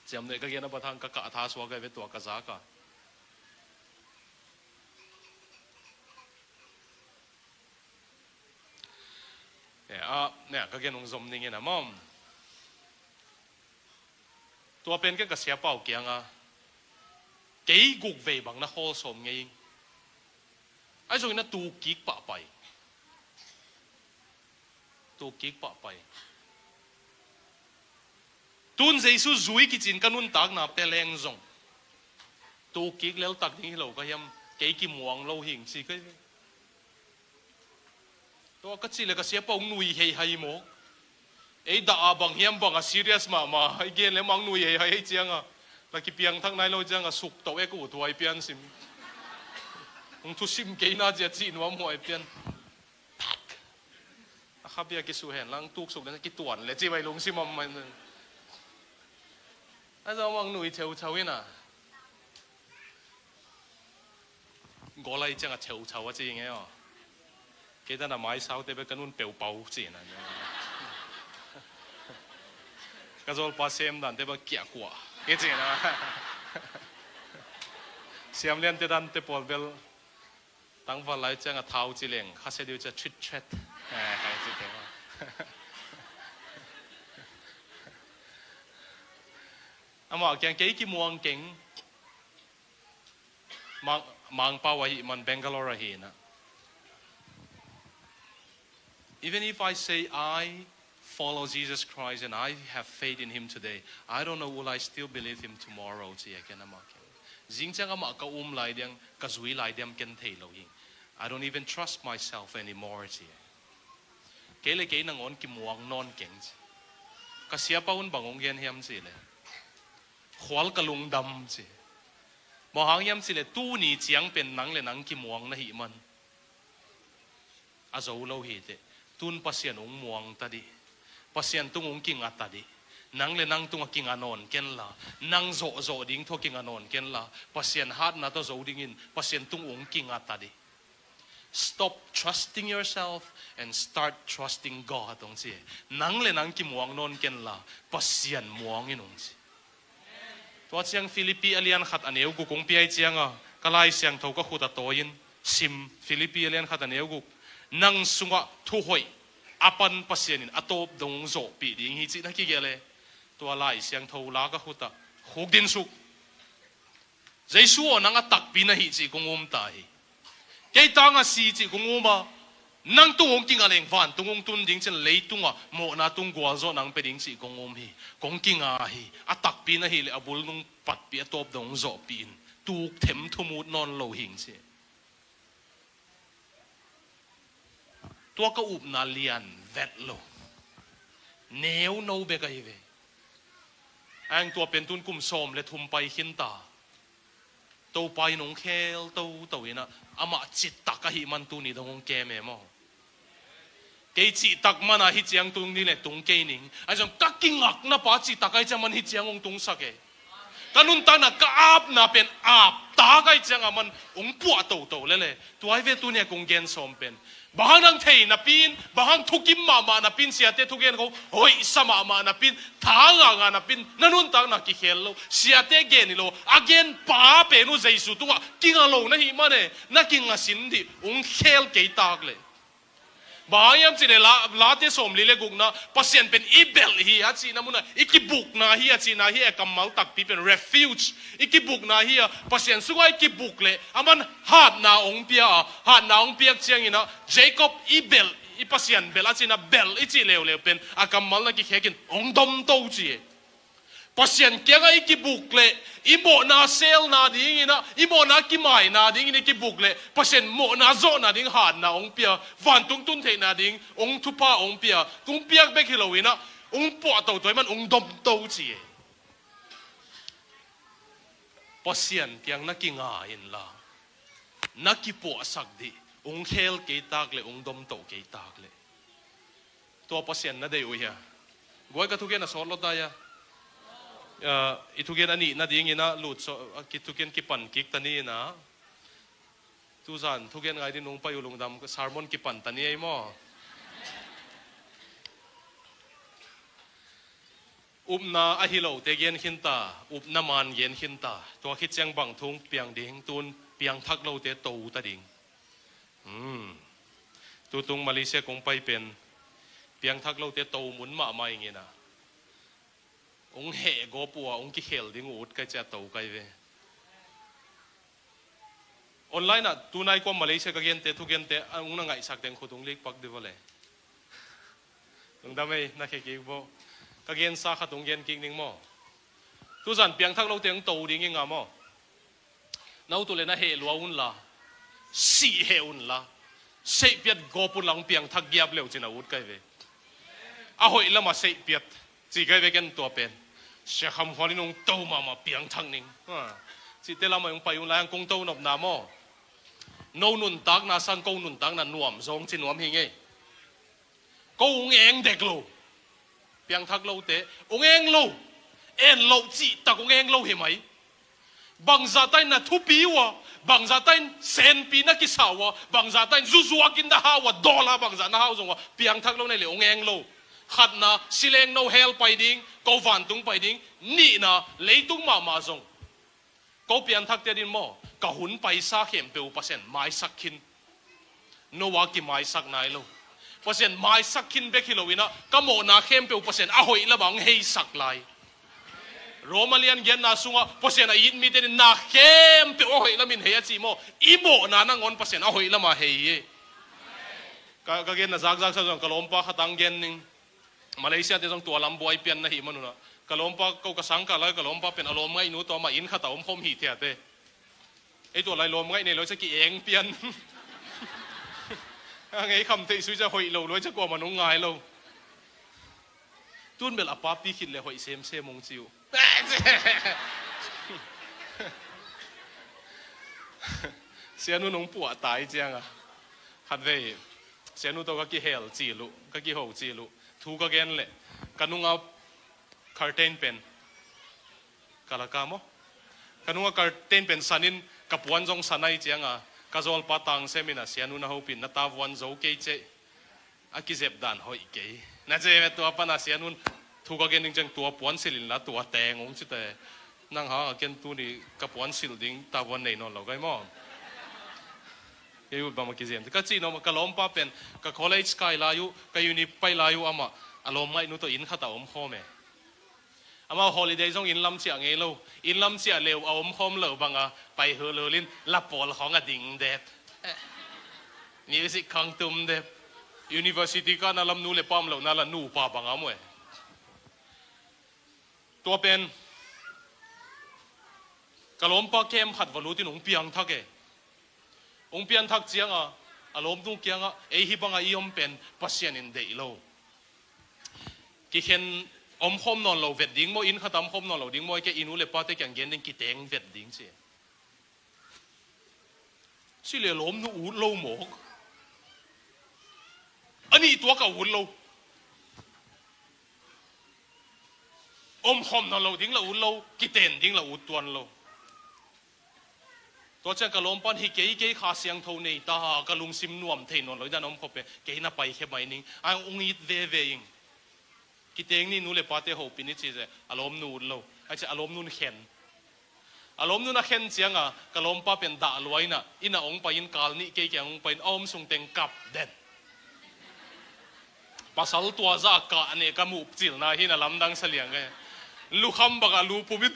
Ciamnuih ka gen a bathang ka kah tha suak a ve tua ka zak a. Ea, ea, ka gen hong zom ning in a mawm. Tua pen ken ka siapa uh kianga kei guk vei bang na khawl sawm ngei ing. Ahi zongin a tuk kik pahpai. Tuk kik pahpai. Tun Jesu zui kicin ka nuntakna peleng zong tuk kik leltak ding hi lo ka hiam? Kei kimuang lo hing ci ka hi. Tua ka cih le ka siapa hong nui heihai maw? Ei dah a bang hiam bang a serious mahmah i gen le mang nui heihai ei cianga la kipiangthak nai lo cianga suk tawh ek uh thuai pian sim. Hong thusim kei na cia cih nuam huai pian. Pak. A khapia kisuh hen lang tuksuk le kituan le ci vai lungsim om mai. A zong mang nui theuthau ina. Golai ciang a theuthau a ci nge aw. Kei tan a mai saute bek ka nun peupau ci na. Ka zolpa sem dante bek kiakua ke ci na. Siamliante dante pawl bel tangval lai ciang a thau ci leng khasia diu cia thrit thret. Amah kiang kei kimuang keng. Mang, Mangpau ahih man Bangalore ahi na. Even if I say I follow Jesus Christ and I have faith in him today, I don't know, will I still believe him tomorrow, ci a ken amah ken. Zing ciang amah ka um lai diam, ka zui lai diam ken thei lo hi. I don't even trust myself anymore, ci a. Kei le kei nangawn kimuang nawn keng ci. Ka siapa un bang hong gen hiam ci le, khual ka lungdam ci. Bang hang hiam ci le, tuni ciang pen nang le nang kimuang na hih man a zo lo hi teh. Tun Pasian hong muang ta dih. Pasian tung hong kinga ta dih. Nang le nang tung a kinga nawn ken la, nang zawhzawh ding thu a kinga nawn ken la, Pasian hatna tawh zo dingin Pasian tung hong kinga ta dih. Stop trusting yourself and start trusting God, hong ci. Nang le nang kimuang nawn ken la, Pasian muang in, hong ci. Tua ciang Philippi a lian khat a neu guk hong piai cianga, ka Lai Siangtho ka khut a tawi-in sim, Philippi a lian khat a neu guk. Nang sungah thuhoih a pan Pasian in a tawp dong hong zawhpih ding hi cih na kigelh e. Tua Lai Siangtho la ka khut ah khuk din suk. Jesu aw, nang a takpi na hi cih kong um ta hi. Kei tang a si cih kong um a, nang tung hong kinga leng vantung hong tun ding cin, leitungah mawhna tung gualzawh nang pia ding cih kong um hi. Kong kinga hi. A takpi na hi le a bul nung patpih a tawp dong zawhpih in, tuk them thumut nawn lo hing ci. Tua ka upna lian vet lo. Neu no bek ahi ve. Ang tua pen tun kum sawm le thum pai khin ta. Topa in hong khel toto inah, amah citak ahih man tuni dong hong kem e maw. Kei citak mana hi ciang tung ni le tung kei ning. Ahi zong ka kingakna pa citak ahi ciang man hi ciang hong tungsak e. Ka nuntakna ka apna pen ap tak ahi cianga man hong puah toto lele. Tua hi ve tuni a kong gen sawm pen. Bang hang nang thei napi in, bang hang thukim mahmah napi in, siate thugen ko hoihsa mahmah napi in, tha nganga napi in, na nuntakna kikhel lo. Siate gen hi lo, a gen pa pen uh Jesu tungah kinga lo na hih man e, na kinga sin dih, hong khel kei tak le. Bang hang hiam cih le la, Late sawmli le gukna, Pasian pen i belh hi a cihna munah, i kibukna hi a cihna hi e, kammal takpi pen refuge, i kibukna hi a, Pasian sungah i kibuk le, aman hatna hong pia a, hatna hong piak cianginah, Jacob i belh, i Pasian belh a cihna belh i cih leuleu pen, a kammal na kikhekin, hong domto ci e. Pasian kiangah i kibuk leh, i mawhna selna dinginah, i mawhna kimaina dingin i kibuk leh, Pasian mawhna zawhna ding hatna hong pia, vantung tun theihna ding hong thupha hong pia, hong piak bek hi loinah, hong puah toto i man hong domto ci e. Pasian kiang na kinga inla, na kipuahsak dih, hong khel kei tak leh, hong domto kei tak leh. Tua Pasian na deih uh hia? Guai, ka thugen a sawt lo ta hia? Ah, i thugen a nih nadinginah lut sawt, ah, ki thugen kipan kik ta ni inah. Tuzan thugen ngai din hong pai uh lungdam, sermon kipan ta ni ei maw? Upna ahi lote gen khinta, upna man gen khinta. Tua khit ciang bang thu hong piang ding, tun piangthak lote to ta ding. Hmm. Tutung Malaysia kong pai pen piangthak lote to mun mahmah ingin a, hong heh gawp uh a, hong kikhel ding uh ut kai cia to kai ve. Online ah tunai kua Malaysia ka gente, thugente, a hong na ngaihsak teng khut hong likpak di vawle. Lungdam ei, na khe kik bo. Ka gensa khat hong gen kik ning maw. Tuzan piangthak lote hong to ding inga maw. Na ut uh le na heh lua unla, sih heh unla, seihpiat gawp unla, hong piangthak giap leu cin a ut kai ve. A hoih lama seihpiat ci kai ve ken tua pen. Sia Kham Khual in hong to mahmah, piangthak ning. Ha. Cihte lama hong pai unla, ang kong to nopna maw. No nuntakna sang ko nuntakna nuam zong ci nuam hi ngei. Ko hong eng dek lo. Piangthak lote hong eng lo. En loh cihtak hong eng lo hi mai. Bangzahta in na thupi uh a, bangzahta in senpi na kisa uh a, bangzahta in zuzuak in na hau uh a, dollar bangzah na hau zong uh a, piangthak lo na hih leh hong eng lo. Khatna, sileng no hell pai ding, ko vantung pai ding. Nihna, leitung mahmah zong. Ko piangthakte adin maw, ka hun paisa khempeuh Pasian maisak khin. No a kimaisak nai lo. Pasian maisak khin bek hi loinah, ka mawhna khempeuh Pasian a hoih lamah hong heisak lai. Roma lian genna sungah Pasian a it mite in na khempeuh a hoih lamin hei a cih maw? I mawhna nangawn Pasian a hoih lamah hei hi. Ka, ka genna zakzak sa zong ka lawmpa khat ang gen ning. Malaysia te zong tua lam buai pian na hih manunah ka lawmpa ko ka sangkah lai ka lawmpa pen a lawm ngaihnu tawh amah inn khatah omkhawm hih thiate. Ei tua lai lawm ngaih nei lo cia ki-eng pian. A ngei kham theih sui cia hoih lo lo cia kuamah nung ngai lo. Tun bel a papi khit le hoih semsem ung ci uh. Sianu nung puah tai cianga khatvei sianu tawh ka kihel cil uh, ka kiho cil uh. Thu ka gen leh ka nunga curtain pen ka laka maw? Ka nunga curtain pen sanin ka puan zong sanai cianga ka zawlpa tangsemin a sianu na hopin na tavuan zo kei ceh. A kizep dan hoih kei na cei me tua pana sianun thu ka gen ding ciang tua puan silh inla tua teng ung cite. Nang hang a ken tuni ka puan silh ding tavuan nei nawn lo kai maw? Kei ut bang ma kiziam ka cih nawmah ka lawmpa pen ka college kai lai uh ka uni pai lai uh amah a lawm ngaihnu tawh inn khatah omkhawm e. Amau holiday zong inn lam ciah ngei lo. Inn lam ciah leu a omkhawm lo banga pai hulhulin la pawl khawng a ding dep. Music khawng tum dep. University kana lam nu le pa om lo na la nupa banga muh e. Tua pen ka lawmpa kem khat va lutin hong piangthak e. Hong pianthak cianga a lawmnu kiangah ei hih banga i om pen Pasian in deih lo. Kikhen omkhawm nawn lo vet ding maw, inn khat omkhawm nawn lo ding maw, i ke i nu le pate kiang gen ding kiteng vet ding ci. Ci le lawmnu ut lo mawk. A nih tuak a ut lo. Omkhawm nawn lo ding la ut lo, kiten ding la ut tuan lo. Tua ciang ka lawmpan hi kei kei kha siangtho nei ta ka lungsim nuam thei nawn lo i dan om khop e kei na pai khe mai ning a ung it veve ing. Kiteng ni nu le pate hopin i ci ze a lawmnu ut lo a ci a lawmnun khen. A lawmnun a khen cianga ka lawmpa pen dah lua ina ina ong pai in kal nih kei kiang ong pai in a om sung teng kap den. Pasal tua za a kah neh ka muh cilna hi na lamdang saliang ka hi. Lukham bangah lu pum in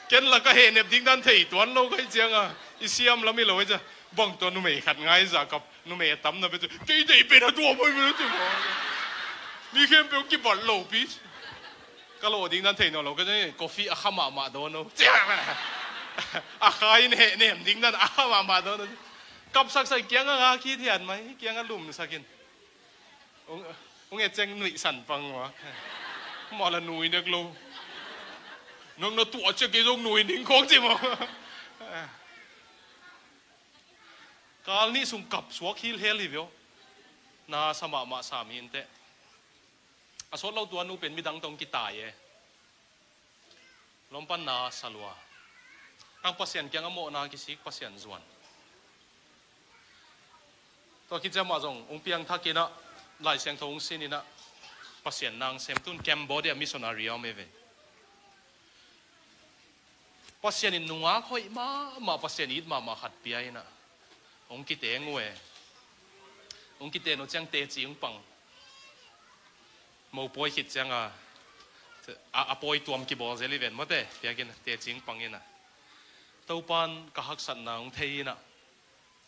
ken la ka hehnep ding dan thei tuan lo ka hi cianga i siam lam i lo i ca bang tua numei khat ngai za kap numei a tam na pe cu kei deih pen a tua mai pe cu mi khempeuh kibat lo pi. Ka lawh ding nan thei nawn lo ka coffee a kha mahmah dawn lo. A kha in heh nem ding nan a kha mahmah dawn lo. Kapsak sak kiang a ngak hi thian mai kiang a lumsak in. Ung e ceng nuih san pang maw. Mah la nui nek lo. Nang na tuah ciak kei zong nui ning khawng ci maw. Kal nih sung kap suak hilhel hi vio. Na sa mahmah sam hi inteh. A sawt lo tua nu pen midang tawh kitai e. Lawmpan na sa lua. Ang Pasian kiang a mawhna kisik Pasian zuan. Tua khit ciang mah zong ung piangthak inah Lai Siangtho ung sin inah Pasian nang sem tun Cambodia missionary a om e ve. Pasian in nungak hoih mahmah Pasian it mahmah khat pia inah hong kiteng uh e. Hong kiteng uh ciang teci hong pang. Mopawi khit cianga a, a pawi tuam kibawl zel i ven mawte piakin teci hong pang inah Topan ka haksatna hong thei inah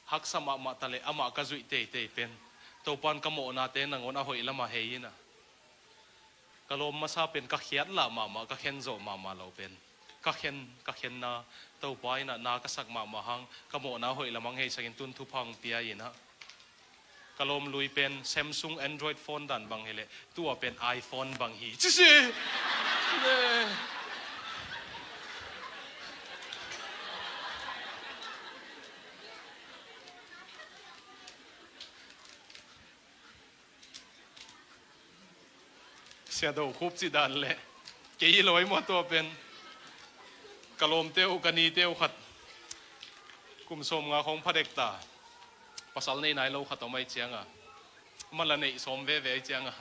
haksa mahmah taleh amah ka zuih teitei pen Topan ka mawhnate nangawn a hoih lamah hei inah ka lawm masa pen ka khiatlah mahmah ka khenzawh mahmah lo pen ka khen ka khenna Topa inah na ka sak mahmah hang ka mawhna hoih lamang heisakin tun thupha hong pia inah ka lawm lui pen Samsung Android phone dan bang hileh tua pen iPhone bang hi cisi. Sia Do Khup cih dan leh kei hi lo ahi maw tua pen ka lawmte uh ka nite uh khat kum sawm nga khawng phadek ta pasal nei nai lo khat om ahi cianga man la neih sawm veve ahi cianga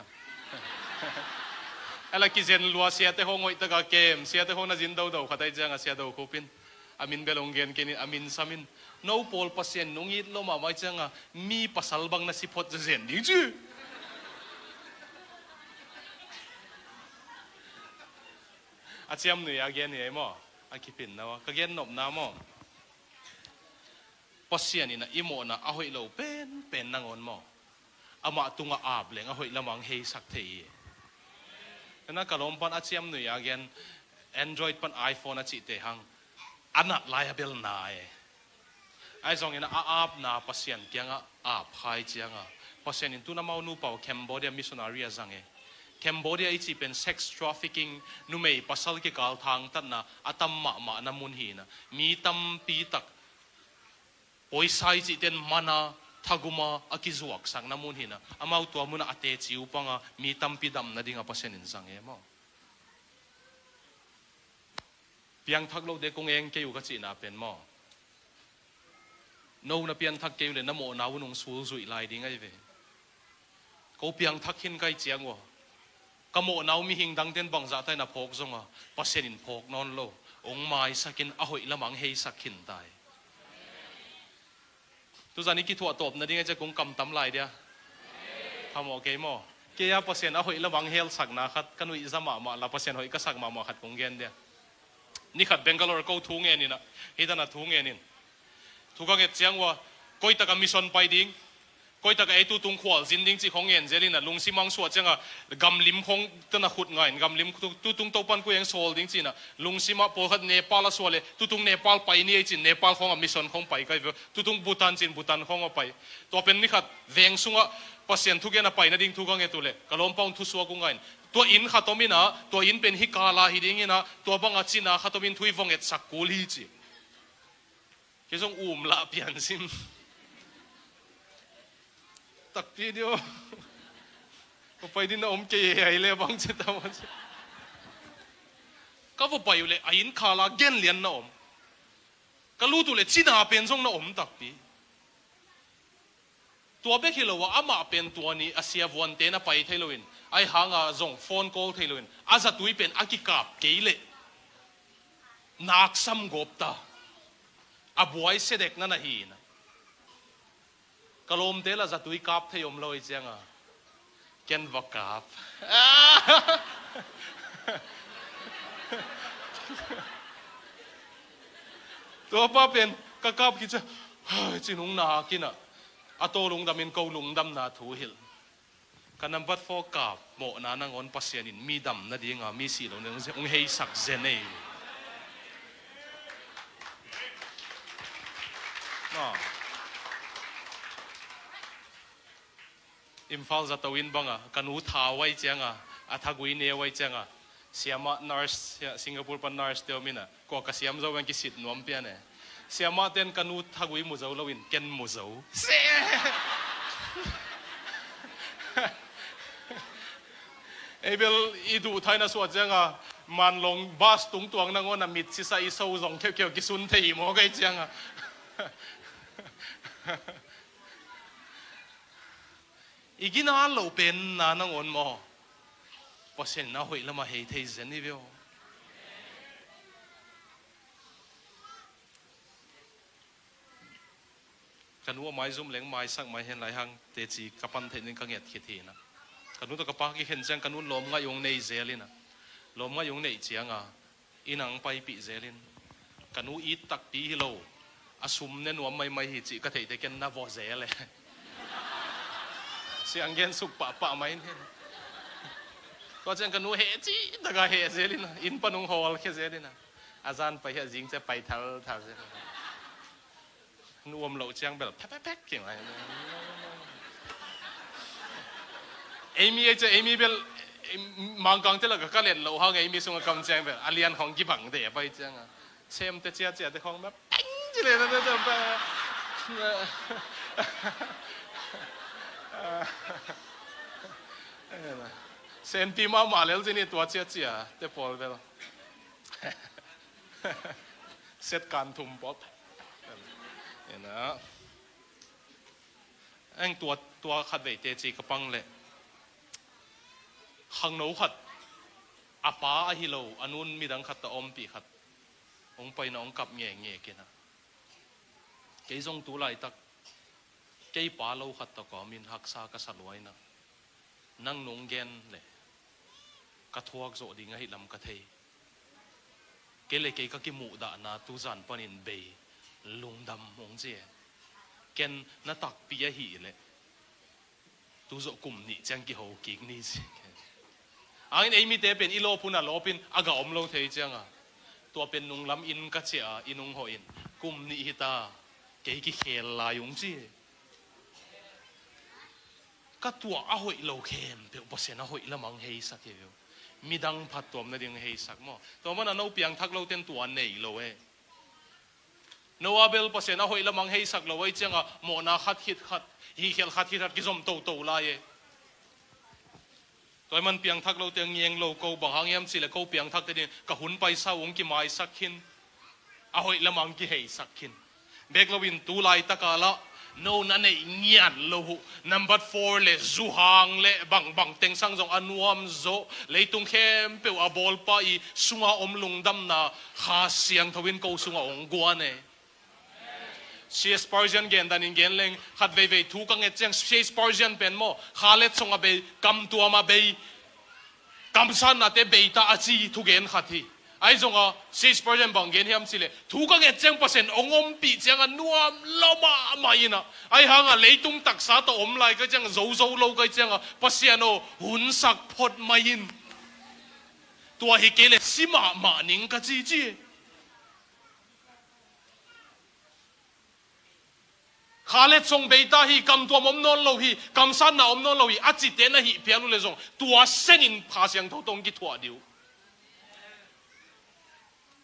a la kizen lua siate haw ngoihtaka kem siate haw na zin dodo khat ahi cianga Sia Do Khup in a min bel hong gen kenin a min samin no pawl Pasian nung it lo mahmah cianga mi pasal bang na si phot zazen ding ci. A ciamnui a gen hi ei maw? A kipinna maw? Ka gen nopna maw? Pasian in a i mawhna a hoih lo penpen nangawn maw, amah tungah ap leng a hoih lamah hong heisak thei hi. Ena ka lawm pan a ciamnui a gen, Android pan iPhone a cihte hang a nat lai a bel na e. Ahi zongin a apna Pasian kiangah ap khai cianga, Pasian in tun amau nupa uh Cambodia missionary a zang e. Cambodia i cih pen sex trafficking, numei pasal kikal thangtatna a tam mahmahna mun hi ina, mi tampi tak poisa i cihten mana thaguma a kizuaksakna mun hi ina, amau tua munah a teci uh panga mi tampi damna dinga Pasian in zang e maw? Piangthak lote kong eng kei uh ka cihna pen maw, no na pianthak kei uh le na mawhna uh nong sulzuih lai ding ahi ve. Ko piangthak khin kai ciang uh a, ka mawhna uh mihing dangten bangzah tai na phawk zonga, Pasian in phawk nawn lo, ong maisakin a hoih lamah ong heisak khin tai. Tuzan i kithuah tawp nading a cia kong kamtam lai dia. Thamawh kei maw? Kei a Pasian a hoih lamah ong helsakna khat ka nuihza mahmah la, Pasian hoih ka sak mahmah khat kong gen dia. Ni khat Bangalore ko thu ngen ina, hih dana thu ngen in. Thu ka nget ciang uh a, koitak a mission pai ding, koitak a ei tutung khualzin ding cih khong ngen zel ina, lungsim ang suah cianga gamlim khong tana khut nga in, gamlim tu-, tutung Topan koi eng sawl ding cih ina, lungsim ah pawlkhat Nepal a suah le, tutung Nepal pai ni ei cin, Nepal khong a mission khong pai kai ve, tutung Bhutan cin, Bhutan khong a pai. Tua pen ni khat veng sungah Pasian thugen a pai nading thu ka nget uh le, ka lawmpa un thusuak uh nga in. Tua inn khat om ina, tua inn pen hih kala hi ding ina, tua banga cina khat om in thu i vong etsak kul hi ci. Kei zong um lah piansim. Takpi dio. Ka pai din na om kei ahi le bang ci ta maw ci. Ka va pai uh le a inn kala gen lian na om. Ka lut uh le cina pen zong na om takpi. Tua bek hi lo a, amah pen tua ni a siavuante na pai thei loin, ahi hanga zong phone call thei loin, a zatui pen a kikap kei leh naksam gawp ta. A buai sedek na na hi ina. Ka lawmte la zatui kap thei om lo i cianga, ken va kap. Tua pa pen ka kap khit cia, hai, ci nung nak ina, a to lungdamin ko lungdamna thu hilh. Ka nambat four kap mawhna nangawn Pasian in mi dam nadinga mi sih lo nading hong heisak zen ei. Maw. Imphal zato inn banga ka nu thau ai cianga, a thagui neu ai cianga, siamah nurse, Singapore pan nurse te om ina, kua ka siam zo bang kisit nuam pian e. Siamah ten ka nu thagui mu zo loin ken mu zo. Se! Ei bel i duh thaina suah cianga, manlong bus tungtuang nangawn a mit sisa i so zong kheukheu kisun thei hi maw kei cianga. I gina lo penna nangawn maw, Pasian in a hoih lamah hei thei zen i ve aw. Ka nu a maizum leng maisak mai hen lai hang teci ka pan theih ning ka nget khit hi ina. Ka nu tawh ka pa kikhen ciang ka nu lawm ngaih ung nei zel ina. Lawm ngaih ung neih cianga inn ang paipih zelin, ka nu it takpi hi lo, a sum ne nuam maimai hi cih ka theihte ken na vawh zel e. Sianggen suk pahpah mai in hen. Tua ciang ka nu heh cih taka heh zelin, inn pan hong hawlkhia zelin, a zan pai hi a zing ciang pai thalthal zelin. Nuam loh ciang bel phek phek phek keng lai. Eimi ei cia, eimi bel, Mangkang te lak a ka let loh hang eimi sung a kam ciang bel a lian khong kibang te a pai ciang a, semte ciacia te khong bel peng ci le na te pa. Senpi mahmah lel ci ni tua ciacia te pawl bel. Set kan thum pawt. Ena. Eng tua, tua khat veite ci ka pang leh. Khangno khat. A pa ahi lo, a nun midang khat ta ompih khat. Hong paina hong kap nge nge kena. Kei zong tu laitak. Kei pa lo khat ta kawmin haksa ka sa luaina. Nang nung gen le ka thuak zawh ding ahi lam ka thei. Kei le kei ka kimuhdahna tuzan panin bei, lungdam hong ci e. Ken na takpi ahih leh tuzawh kum nih ciang kiho kik ni ci. Angin ei mite pen i lawp hun a lawpin a gah om lo thei cianga, tua pen nunglam inn ka ciah a, inn hong hawhin kum nih hita, kei kikhel lai hong ci. Ka tuah a hoih lo khempeuh Pasian a hoih lamah hong heisak hi ve uh. Midang phattuam nading hong heisak maw? Tua mana no piangthak loten tua nei lo e. Noah bel Pasian a hoih lamah hong heisak lo ahih cianga mawhna khat khit khat, hihkhialh khat khit khat kizom toto lai e. Tua ahih man piangthak lote a ngeng lo ko, bang hang hiam cihleh ko piangthakte ding ka hun paisa uh hong kimaisak khin, a hoih lamah hong kiheisak khin. Bek loin tu laitaka lah no na neih ngiat lo uh number four le zuhang le bangbang teng sang zong a nuamzaw, leitung khempeuh a bawlpa i sunga om lungdamna Kha Siangtho in ko sungah hong guan e. C H Spurgeon gen danin gen leng, khat veivei thu ka nget ciang, C H Spurgeon pen maw, kha letsong a bei, kamtuam a bei, kamsatnate beita a ci thugen khat hi. Ahi zonga C H Spurgeon bang gen hiam cihleh, thu ka nget ciang Pasian hong ompih cianga nuam lo mahmah inah, ahi hanga leitung taksa tawh om lai ka ciang, zozo lo ka cianga, Pasian aw, hunsak phot mai in. Tua hi kei le si mahmah ning ka ci ci. Kha letsong beita hi, kamtuam om nawn lo hi, kamsatna om nawn lo hi, a cite na hih phial uh le zong tua senin Kha Siangtho tawh kithuah dih uh.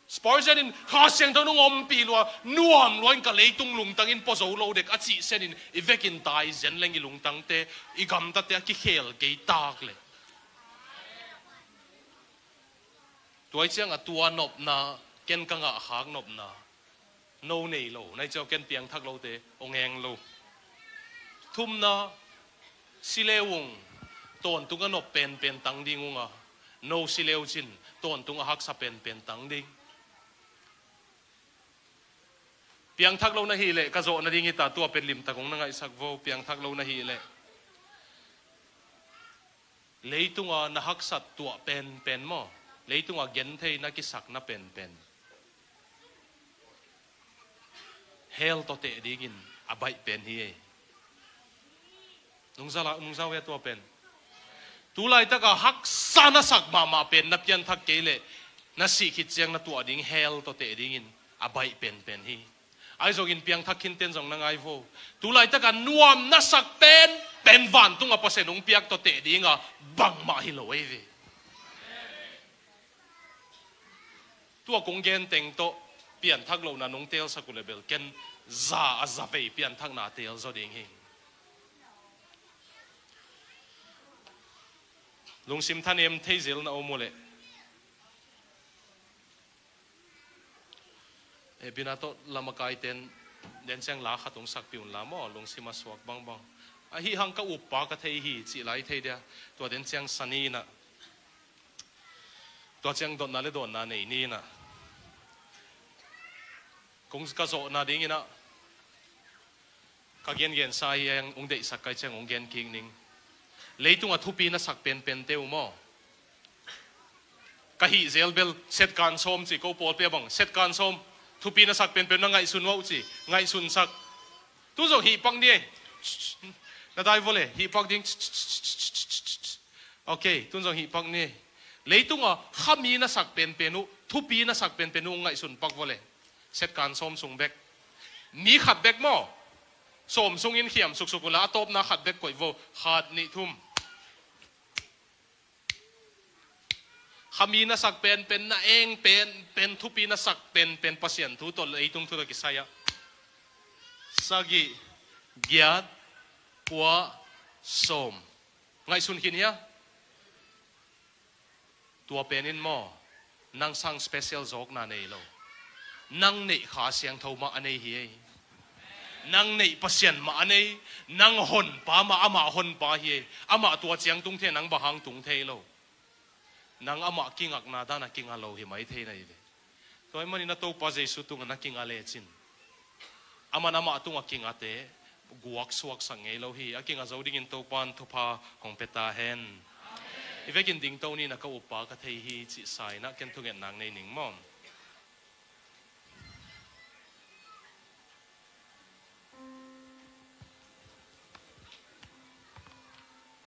Spurgeon in Kha Siangtho nong ompih lua, nuam lua in ka leitung lungtang in pua zo lo dek a cih senin i vekin tai zen leng i lungtangte, i gamtate a kikhel kei tak le. Tua ahih cianga tua nopna, ken ka ngahkhak nopna no nei lo, na hih ciang ken piangthak lote hong eng lo. Thumna, si le ung, tawntung a nop penpen tang ding unga, no si le uh cin tawntung a haksa penpen tang ding. Piangthak lo na hih leh ka zawh nading hita, tua pen limtak hong na ngaihsak vo, piangthak lo na hih leh. Leitunga na haksat tuah penpen maw, leitunga genthei na kisakna penpen, hell tawh teh dingin a baih pen hi ei. Nungza la, nungza uh hia tua pen? Tu laitaka haksa na sak mahmah pen na pianthak kei leh, na sih khit ciang na tuah ding hell tawh teh dingin a baih penpen hi. Ahi zongin piangthak khinten zong na ngai vo. Tu laitaka nuam na sak penpen vantunga Pasian hong piak tawh teh dinga bangmah hi lo ei ve. Tua kong gen teng tawh pianthak lohna nong teelsak uh le bel ken za a za vei pianthakna teel zaw ding hi. Lungsim thanem thei zel na om uh leh, eh, bina tawh lamakaiten den ciang la khat hong sakpih un la maw, lungsim a suak bangbang. Ahi hang ka uppa ka thei hi cih lai thei dia. Tua den ciang sa ni inah, tua ciang dotna le dawnna nei ni inah, kong ka zawhna ding inah ka gengensa hi hang, hong deihsak kai ciang hong gen kik ning. Leitunga thupi na sak penpente uh maw, ka hih zel bel set kan sawm ci, ko pawlpi a bang set kan sawm thupi na sak penpen na ngaihsun uh ci, ngaihsunsak. Tu zong hih pak ni ei. Na dai vawle, hih pak ding. Ok, tun zong hih pak ni. Leitunga khami na sak penpen uh, thupi na sak penpen uh ngaihsun pak vawle. Set kan sawm sung bek, ni khat bek maw, sawm sungin khiam suksuk unla a tawpna khat bek koih vo. Khat, nih, thum. Khami na sak penpen, na eng penpen, thupi na sak penpen, Pasian thu tawh leitung thu tawh kisai ah, sagih, giat, kua, sawm. Ngaihsun khin hia? Tua penin maw, nang sang special zawkna nei lo. Nang neih Kha Siangtho mah a nei hi ei. Nang neih Pasian mah a nei. Nang honpa mah amah honpa hi ei. Amah tua ciang tung thei, nang bang hang tung thei lo. Nang amah kingakna dana kinga lo hi mai thei na hi ve. Tua ahih manin a Topa Jesu tungah na kinga lecin, aman amah tungah kingate guak suaksak ngei lo hi. A kinga zo dingin Topan thupha hong pia ta hen. I vekin dingto ni inah ka uppa ka thei hi cih sa inah ken thungetna nei ning maw.